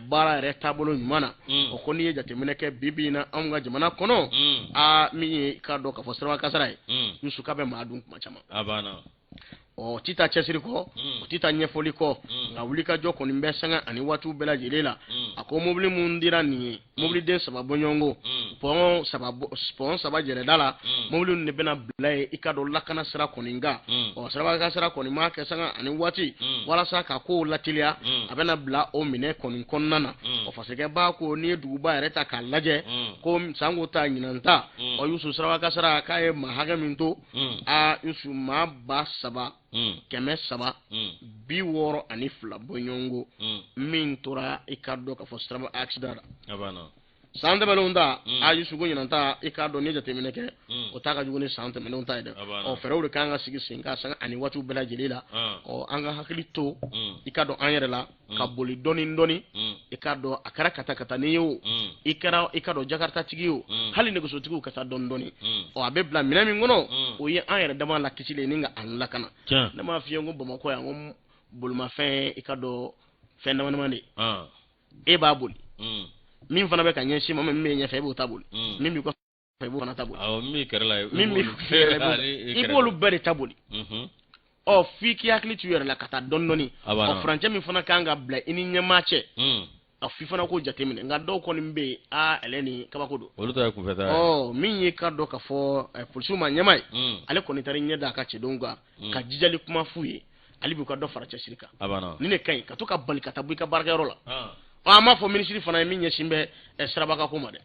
Speaker 1: baara yɛrɛ taabolo ɲuman na o ko n'i ye jateminɛ kɛ bi bi in na anw ka jamana kɔnɔ aa min ye i k'a dɔn k'a fɔ siraba kasara ye Yusu k'a bɛ maa dun kuma caman
Speaker 2: a banna
Speaker 1: ɔ ti taa cɛsiri kɔ o ti taa ɲɛfɔli kɔ nka wulikajɔ kɔni bɛ sanga ani waatiw bɛɛ lajɛlen la a ko mobili mun dira nin ye mobiliden 3 bɔɲɔgɔnko pɔn 3 jɛrɛda la mobili ninnu de bɛna bila yen i k'a dɔn lakana sira kɔni kan ɔ siraba kasara kɔni maa kɛ sanga ani waati walasa ka kow lateliya a bɛna bila o minɛ kɔni kɔnɔna na ɔ fasɛgɛba ko n'i ye duguba yɛrɛ ta k'a lajɛ ko sanko ta ɲinan ta ɔ Yusu siraba kasara k'a ye maa hakɛ min to aa Yusu maa 3362 bɔɲɔgɔnko min tora i k'a dɔn k'a fɔ siraba accident la. San tɛmɛnlenw ta, a Yusu, ko ɲinan ta, i k'a dɔn, n'i ye jateminɛ kɛ, o ta ka jugu ni san tɛmɛnlenw ta ye dɛ. Ɔ, fɛɛrɛw de kan ka sigi sen kan sanga ani waatiw bɛɛ lajɛlen la. Ɔ, an ka hakili to, i k'a dɔn, an yɛrɛ la, ka boli dɔɔni dɔɔni. I k'a dɔn, a kɛra kata kata ni ye o, i kɛra, i k'a dɔn, jakarita tigi ye o, hali nɛgɛsotigiw, ka taa dɔɔni dɔɔni. Ɔ, a bɛ bila minɛn min kɔnɔ, o ye an yɛrɛ dama la kisili ye ni ka an lakana. Ne m'a f'i ye ko Bamakɔ yan, ko bolimafɛn, i ka dɔn, fɛn dama dama de ye. E b'a boli, min fana bɛ ka ɲɛsin ma, min bɛ ɲɛfɛ, e b'o ta boli, min b'i kɔfɛ, i b'o fana ta boli.
Speaker 2: Awɔ, min b'i kɛrɛ la.
Speaker 1: Min b'i kɛrɛ, i b'olu bɛɛ de ta boli. Ɔ, f'i k'i hakili to i yɛrɛ la ka taa dɔɔni dɔɔni. Ɔ, furancɛ min fana kan ka bila i ni ɲɛmaa cɛ, a f'i fana k'o jateminɛ. Nka dɔw kɔni bɛ yen, aa, ale ni kabako don.
Speaker 2: Olu ta ye kunfɛta ye.
Speaker 1: Ɔ, min ye ka dɔn k'a fɔ polisiw ma ɲɛmaa ye, ale kɔni taara ɲɛ da a ka cɛdenw kan ka jijali kuma f'u ye, ale b'u ka dɔ fara cɛsiri kan. Ni ne ka ɲi ka to ka bali ka taa bɔ i ka baarakɛyɔrɔ la. Ɔ, an b'a fɔ minisiri fana ye min ɲɛsin bɛ sirabaka ko ma dɛ,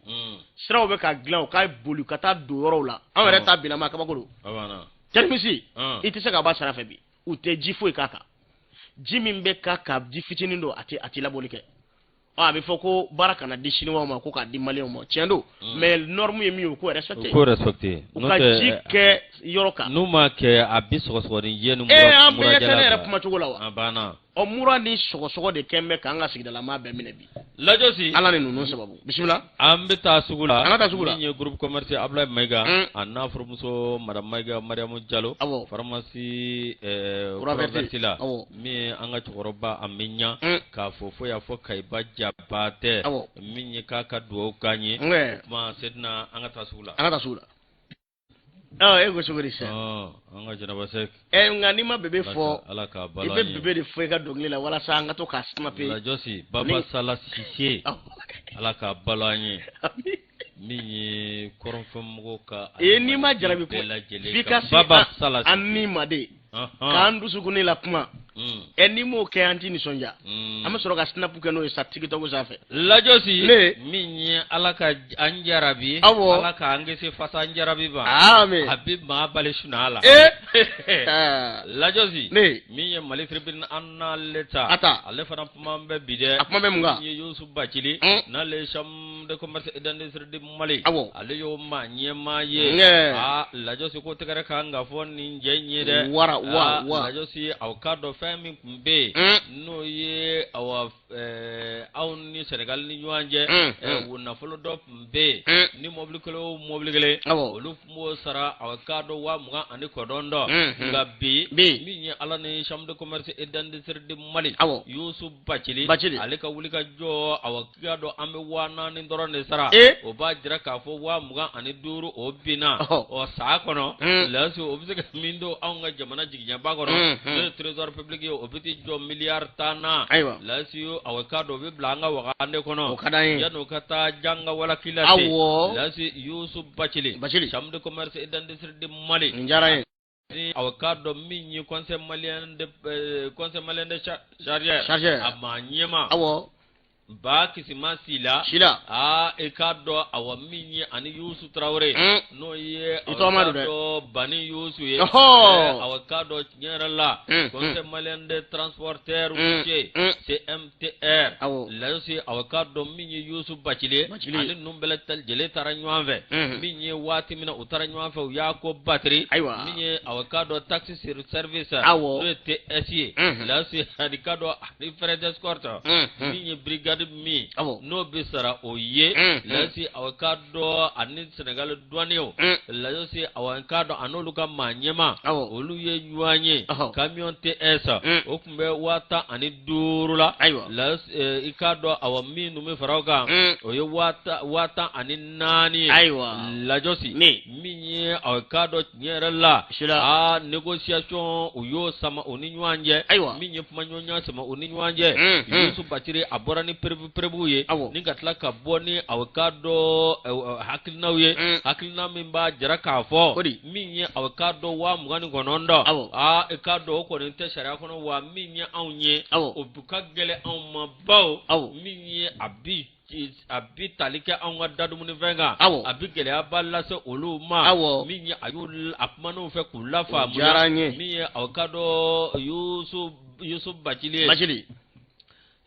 Speaker 1: siraw bɛ ka dilan, u ka boli ka taa don yɔrɔw la. Anw yɛrɛ ta bilama kabako don. Terminus, i tɛ se ka bɔ sira fɛ bi, u tɛ ji foyi k'a kan. Ji min bɛ k'a kan, ji fitinin don, a tɛ labɔli kɛ. Ɔ, a bɛ fɔ ko baara kana di Siniwaw ma, ko k'a di Maliyɛnw ma. Tiɲɛ don, mais norme ye min ye, u k'o respecté.
Speaker 2: U k'o respecté.
Speaker 1: U ka ji kɛ yɔrɔ kan.
Speaker 2: N'u ma kɛ, a bi sɔgɔsɔgɔninjɛ ni
Speaker 1: mura. An bɛɛ ɲɛ tɛ ne yɛrɛ kumacogo la wa?
Speaker 2: A banna.
Speaker 1: Ɔ, mura ni sɔgɔsɔgɔ de kɛn bɛ k'an ka sigidalamaa bɛɛ minɛ bi.
Speaker 2: Lajɔsi.
Speaker 1: Ala ni ninnu sababu. Bisimila.
Speaker 2: An bɛ taa sugu la.
Speaker 1: An ka taa sugu la.
Speaker 2: Min ye groupe commercial Abdoulaye Mayiga, a n'a furumuso madame Mayiga Mariamu Jalo. Pharmacie Croix la. Min ye an ka cɛkɔrɔba, a bɛ ɲa k'a fɔ fo y'a fɔ Kayiba Jabatɛ. Min ye k'a ka dugawu k'an ye. O tuma Sedina, an ka taa sugu la.
Speaker 1: An ka taa sugu la. Ɔ, e ko cogo di sisan?
Speaker 2: An ka Jɛnɛba Sɛki.
Speaker 1: Ɛ, nka n'i ma bébé fɔ,
Speaker 2: Ala k'a
Speaker 1: balo. I bɛ bébé de fɔ i ka dɔnkili la walasa an ka to k'a snapper.
Speaker 2: Lajɔsi Baba Sala Sise, Ala k'a balo an ye. Min ye kɔrɔnfɛmɔgɔw ka.
Speaker 1: Ee, n'i ma jarabi ko f'i ka se
Speaker 2: Baba Sala
Speaker 1: an ni ma de k'an dusukun la kuma. Ɛ, n'i m'o kɛ, an t'i nisɔndiya. An bɛ sɔrɔ ka snap kɛ n'o ye sa TikTok sanfɛ.
Speaker 2: Lajɔsi.
Speaker 1: Ne.
Speaker 2: Min ye Ala ka an jarabi. Ala k'an kisi fasa jarabi ma.
Speaker 1: Ami.
Speaker 2: A bɛ maa bali sunɔgɔ la. Lajɔsi.
Speaker 1: Ne.
Speaker 2: Min ye Mali tribune an n'ale ta.
Speaker 1: A ta.
Speaker 2: Ale fana kuma bɛ bi dɛ.
Speaker 1: A kuma bɛ mun kan?
Speaker 2: Min ye Yusu Bacili. N'ale ye chambre de commerce et d'industrie du Mali. Ale y'o maa ɲɛmaa ye. Aa, Lajɔsi, ko tɛgɛrɛ kan ka fɔ nin cɛ in ye dɛ.
Speaker 1: Wara wa wa.
Speaker 2: Lajɔsi, aw k'a dɔn fɛn min tun bɛ yen, n'o ye awa aw ni Senegal ni ɲɔgɔn cɛ, o nafolo dɔ tun bɛ yen ni mobili kelen o mobili kelen, olu tun b'o sara, aw k'a dɔn, 29,000. Nka bi, min ye Ala ni chambre de commerce et d'industrie du Mali, Yusu Bacili, ale ka wuli ka jɔ, aw k'a dɔn, an bɛ 4000 dɔrɔn de sara. O b'a jira k'a fɔ 25,000 o binna. Ɔ, san kɔnɔ, Lasi, o bɛ se ka min don anw ka jamana jigiɲɛba kɔnɔ, n'o ye trésor public ye, o bɛ t'i jɔ miliyari 10 na. Lasi, aw k'a dɔn, o bɛ bila an ka wagande kɔnɔ.
Speaker 1: O ka d'an ye.
Speaker 2: Yan'o ka taa janga walaki la. Lasi, Yusu Bacili, chambre de commerce et d'industrie du Mali.
Speaker 1: Nin diyara n ye.
Speaker 2: Aw k'a dɔn, min ye conseil malien de chargeurs,
Speaker 1: chargeurs,
Speaker 2: a maa ɲɛma, Ba Kisima Sila.
Speaker 1: Sila.
Speaker 2: Aa, i k'a dɔn, awa, min ye ani Yusu Tarawele, n'o ye
Speaker 1: I tɔgɔma don dɛ.
Speaker 2: Dɔn Bani Yusu ye. Awa, k'a dɔn, tiɲɛ yɛrɛ la, conseil malien de transporteurs routiers, CMTR. Lasi, awa, k'a dɔn, min ye Yusu Bacili,
Speaker 1: Bacili.
Speaker 2: ani ninnu bɛɛ lajɛlen taara ɲɔgɔn fɛ. Min ye waati min na u taara ɲɔgɔn fɛ, u y'a ko batiri. Min ye, awa, k'a dɔn, taxe sur service, n'o ye TS ye. Lasi, ani k'a dɔn, ani frais d'escorte, min ye brigade min n'o bɛ sara o ye. Lasi, awa, k'a dɔn, ani Senegal douaniers. Lasi, awa, k'a dɔn, a n'olu ka maa ɲɛma, olu ye ɲɔgɔn ye. Camion TS, o tun bɛ 15,000 la. Lasi, i k'a dɔn, awa, min dun bɛ fara o kan, o ye 14,000 ye. Lajɔsi.
Speaker 1: Ne.
Speaker 2: Min ye, awa, k'a dɔn, tiɲɛ yɛrɛ la,
Speaker 1: Sila.
Speaker 2: Aa, négociation, u y'o sama u ni ɲɔgɔn cɛ. Min ye kumaɲɔgɔnya sama u ni ɲɔgɔn cɛ. Yusu Bacili, a bɔra ni preuve preuve ye. Ni ka tila ka bɔ ni, aw k'a dɔn, hakilinaw ye. Hakilina min b'a jira k'a fɔ.
Speaker 1: O di.
Speaker 2: Min ye, aw k'a dɔn, 29. Aa, i k'a dɔn, o kɔni tɛ sariya kɔnɔ wa min ye anw ye. O ka gɛlɛn anw ma bawo. Min ye a bi tali kɛ anw ka da dumunifɛn kan. A bi gɛlɛyaba lase olu ma. Min ye a y'u a kuman'u fɛ k'u lafaamuya.
Speaker 1: O diyara n ye.
Speaker 2: Min ye, aw k'a dɔn, Yusu Bacili ye.
Speaker 1: Bacili.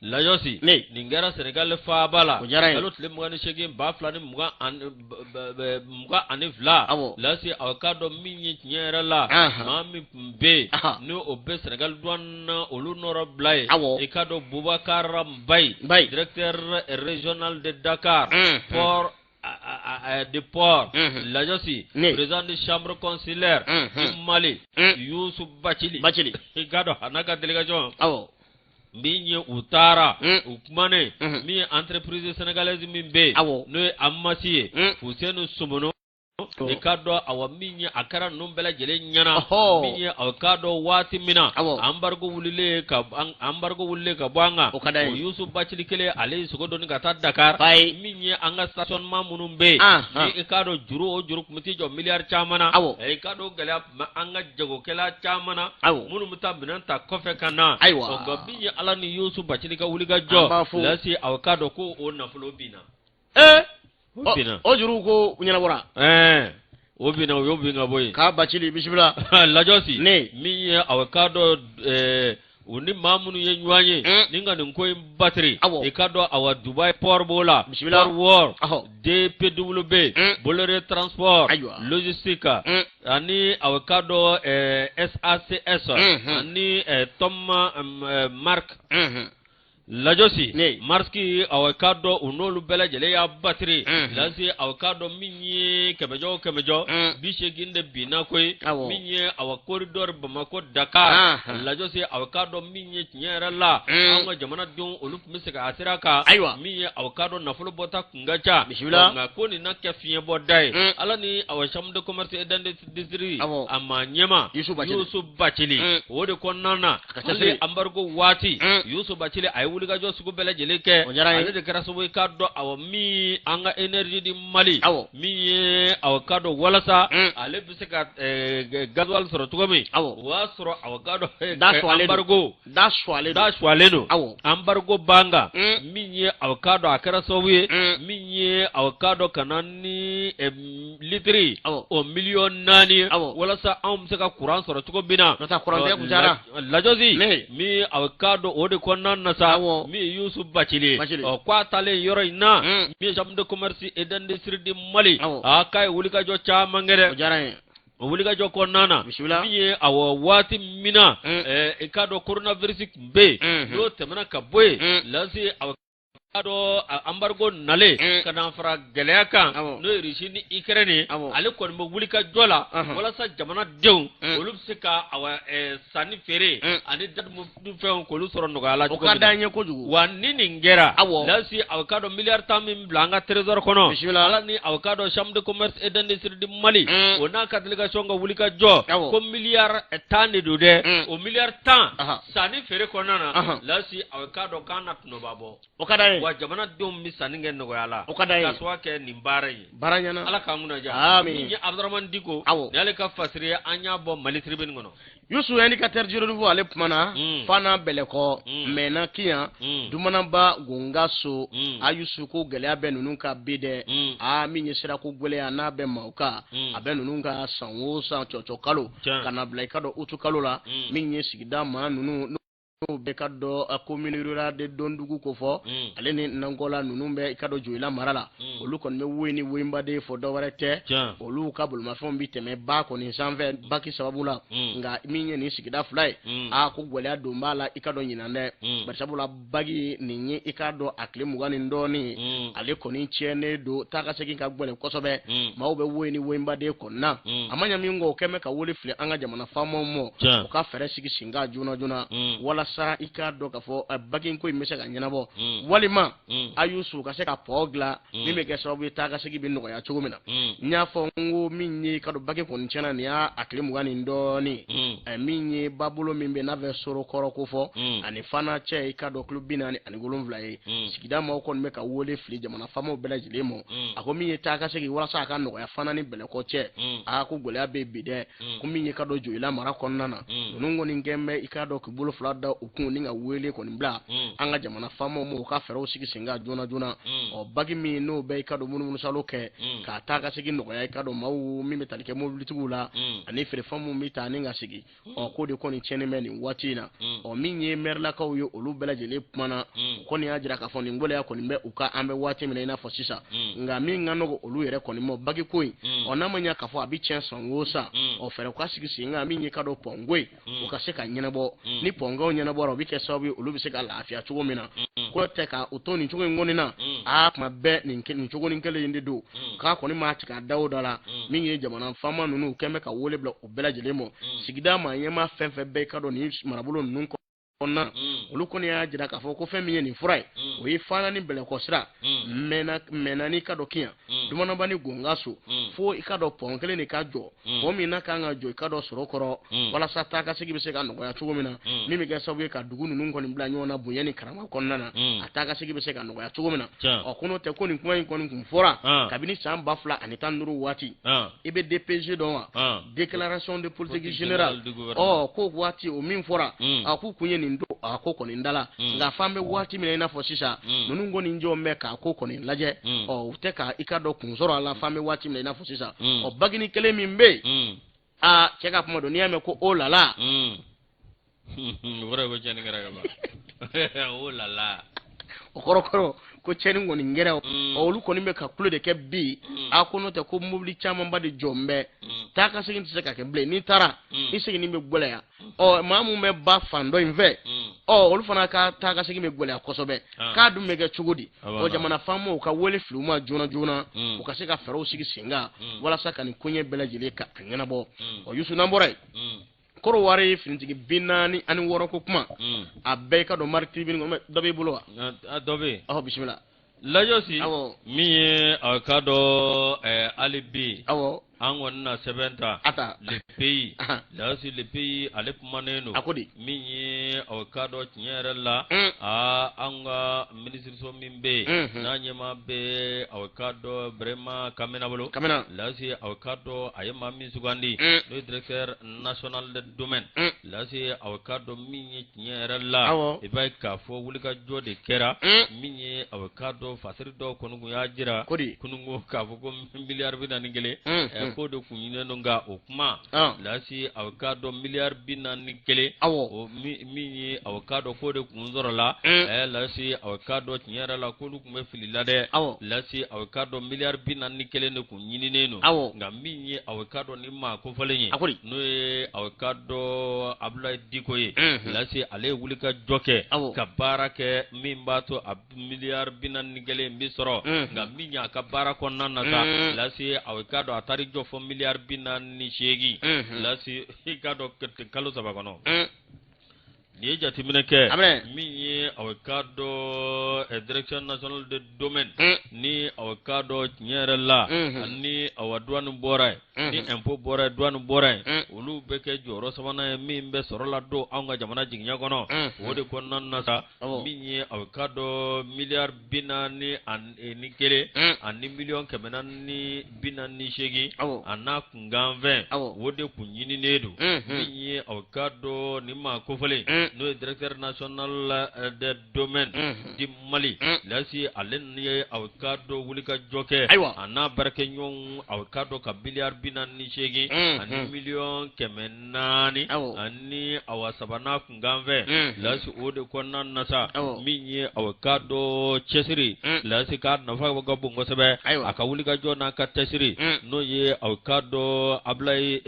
Speaker 2: Lajɔsi
Speaker 1: Ne.
Speaker 2: nin kɛra Senegal faaba la
Speaker 1: O diyara n ye.
Speaker 2: kalo tile 28 2022. Lasi aw k'a dɔn min ye tiɲɛ yɛrɛ la, maa min tun bɛ yen ni o bɛ Senegal douane na, olu nɔrɔ bila yen, i k'a dɔn Boubacar Mbaye,
Speaker 1: Mbaye.
Speaker 2: Directeur régional de Dakar, port de port, Lajɔsi
Speaker 1: Ne.
Speaker 2: président de chambre consulaire du Mali, Youssou Bathily.
Speaker 1: Bathily.
Speaker 2: I k'a dɔn a n'a ka délégation min ye u taara u kumanen min ye entreprise sénégalaise min bɛ yen n'o ye AMASI ye, Fuseni Somono, i k'a dɔn awa min ye a kɛra ninnu bɛɛ lajɛlen ɲɛna, min ye aw k'a dɔn waati min na embargo wulilen ka bɔ an kan,
Speaker 1: O ka d'an ye.
Speaker 2: O Youssou Bathily kelen ale ye sogo doni ka taa Dakar, min ye an ka stationnement minnu bɛ yen, ni i k'a dɔn juru o juru tun bɛ t'i jɔ miliyari caman na, i k'a dɔn gɛlɛya tun bɛ an ka jagokɛla caman na minnu bɛ taa minɛn ta kɔfɛ ka na. Nka min ye Ala ni Youssou Bathily ka wuli ka
Speaker 1: An b'a
Speaker 2: jɔ,
Speaker 1: fo.
Speaker 2: Lasi aw k'a dɔn ko o nafolo binna. O binna.
Speaker 1: O juru ko ɲɛnabɔra.
Speaker 2: Ɛɛ, o binna, o y'o bin ka bɔ yen.
Speaker 1: K'a Bathily bisimila.
Speaker 2: Lajɔsi
Speaker 1: Ne.
Speaker 2: min ye aw k'a dɔn u ni maa minnu ye ɲɔgɔn ye ni ka nin ko in batiri, i k'a dɔn awa Dubai port b'o la,
Speaker 1: Bisimila.
Speaker 2: Port World, DPW, Bolloré Transport Logistique, ani aw k'a dɔn SACS, ani Thomas Mark. Lajɔsi
Speaker 1: Ne.
Speaker 2: Maersk, aw k'a dɔn u n'olu bɛɛ lajɛlen y'a batiri. Lasi aw k'a dɔn min ye kɛmɛjɔ o kɛmɛjɔ 80 de binna koyi, min ye awa corridor Bamakɔ Dakar. Lajɔsi aw k'a dɔn min ye tiɲɛ yɛrɛ la, an ka jamanadenw olu tun bɛ segin a sira kan, min ye aw k'a dɔn nafolo bɔta kun ka ca. Nka ko nin na kɛ fiɲɛ bɔda ye, Ala ni awa chambre de commerce et d'industrie a maa ɲɛma
Speaker 1: Youssou Bathily.
Speaker 2: Youssou Bathily, o de kɔnɔna na,
Speaker 1: ka
Speaker 2: hali
Speaker 1: cɛsiri.
Speaker 2: embargo waati, Youssou Bathily a ye wulikajɔ sugu bɛɛ lajɛlen kɛ.
Speaker 1: O diyara n ye.
Speaker 2: Ale de kɛra sababu ye k'a dɔn awa min an ka énergie du Mali, min ye awa k'a dɔn walasa ale bɛ se ka gasoil sɔrɔ cogo min, o y'a sɔrɔ awa k'a dɔn
Speaker 1: Da suwalen don.
Speaker 2: embargo
Speaker 1: Da suwalen don.
Speaker 2: Da suwalen don. Embargo b'an kan, min ye aw k'a dɔn a kɛra sababu ye min ye aw k'a dɔn ka na ni litiri o miliyɔn 4 ye, walasa anw bɛ se ka kuran sɔrɔ cogo min na.
Speaker 1: N'o tɛ kuran tigɛ kun cayara.
Speaker 2: Lajɔsi
Speaker 1: Ne.
Speaker 2: min aw k'a dɔn o de kɔnɔna na sa, min ye Youssou Bathily ye,
Speaker 1: Bathily.
Speaker 2: Ɔ k'a taalen yɔrɔ in na, min ye chambre de commerce et d'industrie du Mali, a k'a ye wulikajɔ caman kɛ dɛ.
Speaker 1: O diyara n ye.
Speaker 2: O wulikajɔ kɔnɔna na,
Speaker 1: Bisimila.
Speaker 2: min ye awɔ waati min na i k'a dɔn coronavirus tun bɛ yen, n'o tɛmɛna ka bɔ yen, lasi aw k'a dɔn embargo nalen ka na fara gɛlɛya kan, n'o ye Russie ni Ukraine ye, ale kɔni bɛ wulikajɔ la walasa jamanadenw olu bɛ se ka awa sanni feere ani fɛnw k'olu sɔrɔ nɔgɔya la
Speaker 1: O
Speaker 2: cogo
Speaker 1: ka
Speaker 2: min na.
Speaker 1: d'an ye kojugu.
Speaker 2: Wa ni nin kɛra, lasi aw k'a dɔn miliyari 10 min bila an ka trésor kɔnɔ,
Speaker 1: Bisimila.
Speaker 2: Ala ni aw k'a dɔn chambre de commerce et d'industrie du Mali, o n'a ka délégation ka wulikajɔ, ko miliyari 10 de don dɛ, o miliyari 10 sanni feere kɔnɔna na, lasi aw k'a dɔn k'an na tɔnɔba bɔ.
Speaker 1: O ka d'an ye.
Speaker 2: Wa jamanadenw bɛ sanni kɛ nɔgɔya la.
Speaker 1: O ka d'an ye.
Speaker 2: Ka sababu kɛ nin baara in ye.
Speaker 1: Baara ɲɛna.
Speaker 2: Ala k'an kunna diya.
Speaker 1: Amin.
Speaker 2: Min ye Abdramane Dicko, nin y'ale ka fasiri ye, an y'a bɔ Mali Tribune kɔnɔ.
Speaker 1: Youssou indicateur du renouveau ale kumana Fana Bɛlɛkɔ Mɛna Kiyan Dumanaba Gongaso a Youssou ko gɛlɛya bɛ ninnu ka bi dɛ, aa min ye sirako gɛlɛya n'a bɛ maaw kan, a bɛ ninnu ka san o san cɔcɔ kalo ka na bila i ka dɔn utu kalo la, min ye sigida maa ninnu n'o bɛ ka dɔn commune rurale de Dondugu ko fɔ, ale ni Nankɔla ninnu bɛ i ka dɔn Joyila mara la, olu kɔni bɛ woyi ni woyinbaden fɔ, dɔwɛrɛ tɛ, olu ka bolimafɛnw bɛ tɛmɛ ba kɔni sanfɛ baki sababu la. Nka min ye nin sigida fila ye, aa ko gɛlɛya don b'a la i ka dɔn ɲinan dɛ, barisabula bagi nin ye i ka dɔn a tile 20 ni dɔɔnin, ale kɔni tiɲɛnen don, taa ka segin ka gɛlɛn kosɛbɛ, maaw bɛ woyi ni woyinbaden kɔnɔna. A ma ɲɛ min kɔ, o kɛn bɛ ka wele fili an ka jamana faamaw ma, u ka fɛɛrɛ sigi sen kan joona joona, walasa i k'a dɔn k'a fɔ bagi ko in bɛ se ka ɲɛnabɔ, walima a y'u ka se ka pɔn dilan min bɛ kɛ sababu ye taa ka segin bɛ nɔgɔya cogo min na. N y'a fɔ n ko min ye ka dɔn bagi kɔni tiɲɛna, nin y'a a tile 20 ni dɔɔnin, min ye babolo min bɛ n'a bɛ soro kɔrɔ ko fɔ ani Fana cɛ, i k'a dɔn kilo 47 ye. Sigida maaw kɔni bɛ ka wele fili jamana faamaw bɛɛ lajɛlen ma, a ko min ye taa ka segin walasa a ka nɔgɔya Fana ni Bɛlɛkɔ cɛ, aa ko gɛlɛya bɛ bi dɛ, ko min ye ka dɔn Joyila mara kɔnɔna na, ninnu kɔni kɛn bɛ i k'a dɔn k'i bolo fila da u kun ni ka wele kɔni bila an ka jamana faamaw ma u ka fɛɛrɛw sigi sen kan joona joona. Ɔ bagi min n'o bɛ i ka dɔn munumunusalo kɛ k'a taa ka segin nɔgɔya i ka dɔn maaw min bɛ tali kɛ mobilitigiw la ani feerefɛn minnu bɛ taa ni ka segin, ɔ k'o de kɔni tiɲɛnen bɛ nin waati in na. Ɔ min ye mɛrilakaw ye, olu bɛɛ lajɛlen kumana, u kɔni y'a jira k'a fɔ nin gɛlɛya kɔni bɛ u kan an bɛ waati min na i n'a fɔ sisan. Nka min ka nɔgɔ olu yɛrɛ kɔni ma, bagi ko in, ɔ n'a ma ɲɛ k'a fɔ a bɛ tiɲɛ san o san, ɔ fɛɛrɛ ka sigi sen kan min ye ka dɔn pɔnko ye, u ka se ka ɲɛnabɔ. Ni pɔnko ɲɛnabɔra, o bɛ kɛ sababu ye olu bɛ se ka lafiya cogo min na. Ko tɛ ka u to nin cogo in kɔni na, aa tuma bɛɛ nin cogo nin kelen in de don, k'a kɔni maa tigɛ a da o da la. Min ye jamana faama ninnu kɛn bɛ ka wele bila u bɛɛ lajɛlen ma, sigida maa ɲɛmaa fɛn fɛn bɛɛ ka dɔn nin marabolo ninnu kɔnɔna, olu kɔni y'a jira k'a fɔ ko fɛn min ye nin fura ye, o ye Fana ni Bɛlɛkɔ sira, Mɛna ni ka dɔn Kiyan, Dumanaba ni Gongaso, fo i ka dɔn pɔn kelen de ka jɔ, pɔn min n'a kan ka jɔ i ka dɔn sɔrɔ kɔrɔ, walasa taa ka segin bɛ se ka nɔgɔya cogo min na, min bɛ kɛ sababu ye ka dugu ninnu kɔni bila ɲɔgɔn na bonya ni karama kɔnɔna na, a taa ka segin bɛ se ka nɔgɔya cogo min na. Ɔ ko n'o tɛ ko nin kuma in kɔni kun fɔra kabini san 2015 waati. I bɛ DPG dɔn wa? Déclaration de politique générale. Ɔ ko waati o min fɔra, a k'u kun ye nin don a ko kɔni da la. Nka f'an bɛ waati min na i n'a fɔ sisan, ninnu kɔni jɔ bɛ k'a ko kɔni lajɛ, ɔ u tɛ ka i ka dɔn kun sɔrɔ a la f'an bɛ waati min na i n'a fɔ sisan. Ɔ bagini kelen min bɛ yen, aa cɛ ka kuma don, n'i y'a mɛn ko o lala.
Speaker 2: O kɔrɔ ye ko tiɲɛni kɛra ka ban. O lala.
Speaker 1: O kɔrɔ ko tiɲɛni kɔni kɛra. Ɔ olu kɔni bɛ ka kulo de kɛ bi. A ko n'o tɛ ko mobili camanba de jɔn bɛ, taa ka segin tɛ se ka kɛ bilen, n'i taara i seginni bɛ gɛlɛya. Ɔ maa mun bɛ ba fan dɔ in fɛ, ɔ olu fana ka taa ka segin bɛ gɛlɛya kosɛbɛ. K'a dun bɛ kɛ cogo di? Ɔ jamana faamaw ka wele fili u ma joona joona, u ka se ka fɛɛrɛw sigi sen kan walasa ka nin koɲɛ bɛɛ lajɛlen ka a ɲɛnabɔ. Ɔ Yusu, n'an bɔra yen, Kɔrɔwari finitigi 46 ko kuma, a bɛɛ ka dɔn Mali Tribune kɔnɔ. Dɔ b'i bolo wa?
Speaker 2: Dɔ bɛ yen.
Speaker 1: Ɔhɔ, bisimila.
Speaker 2: Lajɔsi, min ye a ka dɔn hali bi, an kɔni na sɛbɛn ta.
Speaker 1: A ta.
Speaker 2: Le Pays, Lajɔsi, Le Pays ale kumanen don.
Speaker 1: A ko di?
Speaker 2: Min ye a ka dɔn tiɲɛ yɛrɛ la, aa an ka minisiriso min bɛ yen, n'a ɲɛmaa bɛ a ka dɔn Berema Kamena bolo.
Speaker 1: Kamena.
Speaker 2: Lajɔsi, a ka dɔn a ye maa min sugandi, n'o ye directeur national des domaines, Lasi, a ka dɔn min ye tiɲɛ yɛrɛ la, i b'a ye k'a fɔ wulikajɔ de kɛra. Min ye a ka dɔn fasiri dɔw kɔni kun y'a jira kununko k'a fɔ ko miliyari 41 k'o de kun ɲininen don. Nka o kuma, Lasi, a ka dɔn miliyari 41, o min ye a ka dɔn k'o de kun sɔrɔla, Lasi, a ka dɔn tiɲɛ yɛrɛ la k'olu tun bɛ fili la dɛ. Lasi, a ka dɔn miliyari 41 de kun ɲininen don. Nka min ye a ka dɔn ni maa kofɔlen ye, n'o ye a ka dɔn Abulayi Diko ye, Lasi, ale ye wulikajɔ kɛ ka baara kɛ min b'a to a miliyari 41 bɛ sɔrɔ. Nka min y'a ka baara kɔnɔna na sa, Lasi, a ka dɔn a taar'i jɔ fo miliyari 48, Lasi, i ka dɔn kalo 3 kɔnɔ. N'i ye jateminɛ kɛ, min ye a ka dɔn direction nationale des domaines, ni a ka dɔn tiɲɛ yɛrɛ la, ni awa douane bɔra yen, ni impôt bɔra yen, douane bɔra yen, olu bɛ kɛ jɔyɔrɔ sabanan ye min bɛ sɔrɔ ladon anw ka jamana jigiɲɛ kɔnɔ. O de kɔnɔna na sa, min ye a ka dɔn miliyari 41 ani miliyɔn 448 a n'a kunkanfɛn, o de kun ɲininen don. Min ye a ka dɔn ni maa kofɔlen, n'o ye directeur national des domaines du Mali, Lasi, ale ye a ka dɔn wulikajɔ kɛ,
Speaker 1: ayiwa,
Speaker 2: a n'a baarakɛɲɔgɔnw, a ka dɔn ka miliyari 48 ani miliyɔn 400 ani awa saba n'a kunkanfɛn, Lasi, o de kɔnɔna na sa, min ye a ka dɔn cɛsiri, Lasi, k'a nafa ka bon kosɛbɛ. A ka wulikajɔ n'a ka cɛsiri, n'o ye a ka dɔn Abulayi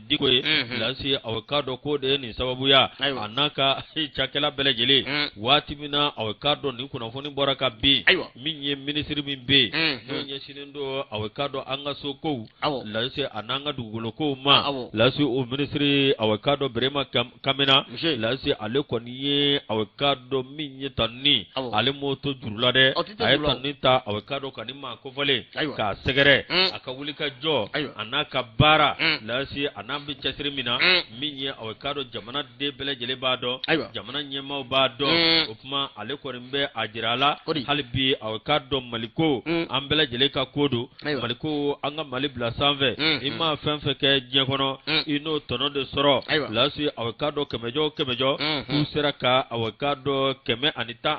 Speaker 2: Diko ye, Lasi, a ka dɔn k'o de ye nin sababuya, a n'a ka cakɛla bɛɛ lajɛlen. Waati min na a ka dɔn nin kunnafoni bɔra ka bin, min ye minisiri min bɛ yen n'o ɲɛsinnen don a ka dɔn an ka so kow, Lasi, a n'an ka dugukolo kow ma, Lasi, o minisiri, a ka dɔn Berema Kamena, Lasi, ale kɔni ye a ka dɔn min ye tanuni, ale m'o to juru la dɛ. A ye tanuni ta a ka dɔn ka nin maa kofɔlen k'a sɛgɛrɛ a ka wulikajɔ a n'a ka baara, Lasi, a n'a bɛ cɛsiri min na, min ye a ka dɔn jamana den bɛɛ lajɛlen b'a b'a dɔn, jamana ɲɛmaaw b'a dɔn. O tuma ale kɔni bɛ a jira a la hali bi, aw k'a dɔn Maliko, an bɛɛ lajɛlen ka ko don. Maliko, an ka Mali bila sanfɛ. I ma fɛn fɛn kɛ diɲɛ kɔnɔ, i n'o tɔnɔ de sɔrɔ. Lasi, aw k'a dɔn kɛmɛjɔ o kɛmɛjɔ, k'u sera ka, aw k'a dɔn, 117,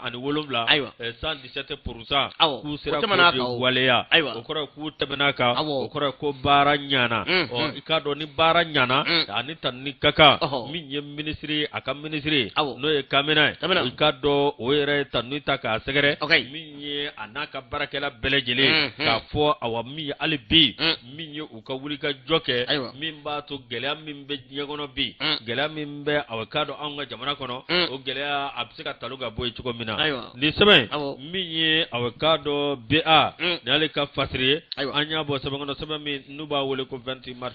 Speaker 2: 117%, k'u sera k'o de waleya. O kɔrɔ k'u tɛmɛna kan, o kɔrɔ ko baara ɲana. Ɔ, i k'a dɔn ni baara ɲana, ani tanuni ka kan. Min ye minisiri, a ka minisiri, n'o ye Kamina ye, i k'a dɔn o yɛrɛ ye tanuni ta k'a sɛgɛrɛ, min ye a n'a ka baarakɛla bɛɛ lajɛlen, k'a fɔ awa min ye hali bi, min ye u ka wuli ka jɔ kɛ, min b'a to gɛlɛya min bɛ diɲɛ kɔnɔ bi, gɛlɛya min bɛ, awa k'a dɔn anw ka jamana kɔnɔ, o gɛlɛya a bɛ se ka talon ka bɔ yen cogo min na. Nin sɛbɛn min ye, awa k'a dɔn BA, nin y'ale ka fasiri ye. An y'a bɔ sɛbɛn kɔnɔ, sɛbɛn min n'u b'a wele ko 28 mars.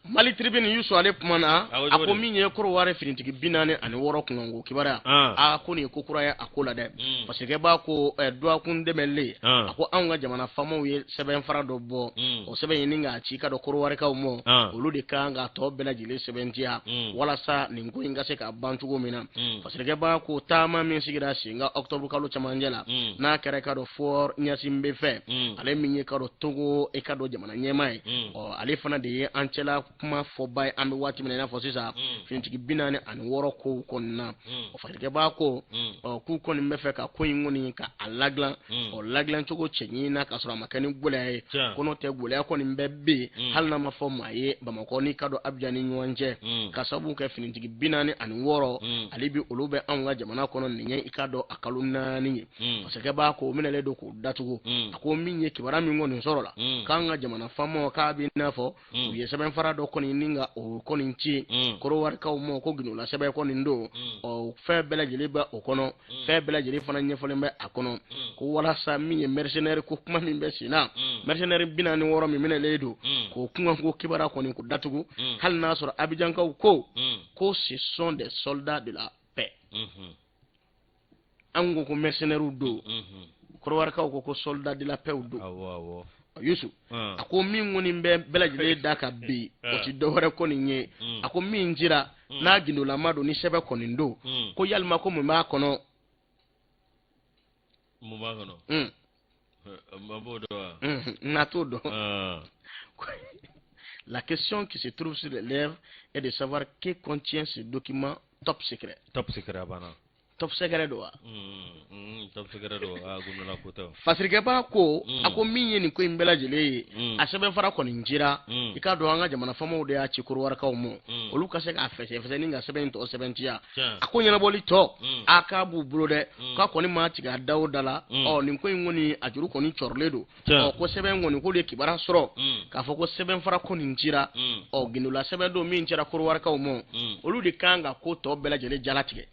Speaker 1: Mali Tribune, Yusu, ale kumana, a ko min ye Kɔrɔwari finitigi 46 kunkanko kibaruya, a ko nin ye ko kura ye a ko la dɛ, parce que b'a ko dɔgɔkun tɛmɛlen, a ko anw ka jamana faamaw ye sɛbɛnfara dɔ bɔ. O sɛbɛn in k'a ci ka dɔn Kɔrɔwarikaw ma, olu de kan ka tɔ bɛɛ lajɛlen sɛbɛntiya walasa nin ko in ka se ka ban cogo min na, parce que b'a ko taama min sigira sen kan octobre kalo camancɛ la, n'a kɛra ka dɔn Faure Gnassingbé fɛ, ale min ye ka dɔn Togo e ka dɔn jamana ɲɛmaa ye, ɔ ale fana de ye an cɛla kuma fɔba ye an bɛ waati min na i n'a fɔ sisan, finitigi 46 kow kɔni na. O fasirikɛbaa ko ɔ k'u kɔni bɛ fɛ ka ko in kɔni ka a ladilan, ɔ ladilan cogo cɛɲi na, k'a sɔrɔ a ma kɛ ni gɛlɛya ye. Ko n'o tɛ, gɛlɛya kɔni bɛ bɛ yen, hali n'a ma fɔ maa ye Bamakɔ ni ka dɔn Abijan ni ɲɔgɔn cɛ, ka sababu kɛ finitigi 46, ale bi olu bɛ anw ka jamana kɔnɔ nin ye i ka dɔn a kalo 4 ye. Fasirikɛbaa ko o minɛlen don k'o datugu. A ko min ye kibaruya min kɔni sɔrɔla k'an ka jamana faamaw k'a b'i n'a fɔ u ye sɛbɛnfara dɔ kɔni ni ka o kɔni ci Kɔrɔwarikaw ma, ko gundola sɛbɛn kɔni don. Ɔ fɛn bɛɛ lajɛlen bɛ o kɔnɔ, fɛn bɛɛ lajɛlen fana ɲɛfɔlen bɛ a kɔnɔ, ko walasa min ye mercenaire ko kuma min bɛ sen na, mercenaire 46 min minɛlen don, k'o kunkanko kibaruya kɔni k'o datugu, hali n'a sɔrɔ Abijankaw ko ce sont des soldats de la paix. An ko ko mercenaires don, Kɔrɔwarikaw ko ko soldat de la paix don. Yusu, a ko min kɔni bɛ bɛɛ lajɛlen da kan bi, o ti dɔwɛrɛ kɔni ye. A ko min cira n'a gundolama don, ni sɛbɛn kɔni don, ko yalima ko mun b'a kɔnɔ?
Speaker 2: Mun b'a kɔnɔ? Ma b'o dɔn wa?
Speaker 1: Na t'o dɔn. La question qui se trouve sur les lèvres est de savoir que contient ce document top secret.
Speaker 2: Top secret, a banna.
Speaker 1: Top secret don wa?
Speaker 2: Top secret don, a gundola ko tɛ.
Speaker 1: Fasirikɛba ko, a ko min ye nin ko in bɛɛ lajɛlen ye, a sɛbɛnfara kɔni cira, i k'a dɔn an ka jamana faamaw de y'a ci Kɔrɔwarikaw ma, olu ka se k'a fɛsɛfɛsɛ ni ka sɛbɛn in tɔ sɛbɛntiya. A ko ɲɛnabɔli tɔ, a k'a b'u bolo dɛ, k'a kɔni ma tigɛ a da o da la. Ɔ nin ko in kɔni, a juru kɔni cɔrɔlen don. Ɔ ko sɛbɛn kɔni, k'olu ye kibaruya sɔrɔ k'a fɔ ko sɛbɛnfara kɔni cira. Ɔ gundola sɛbɛn don min cira Kɔrɔwarikaw ma, olu de kan ka ko tɔ bɛɛ lajɛlen jalatigɛ.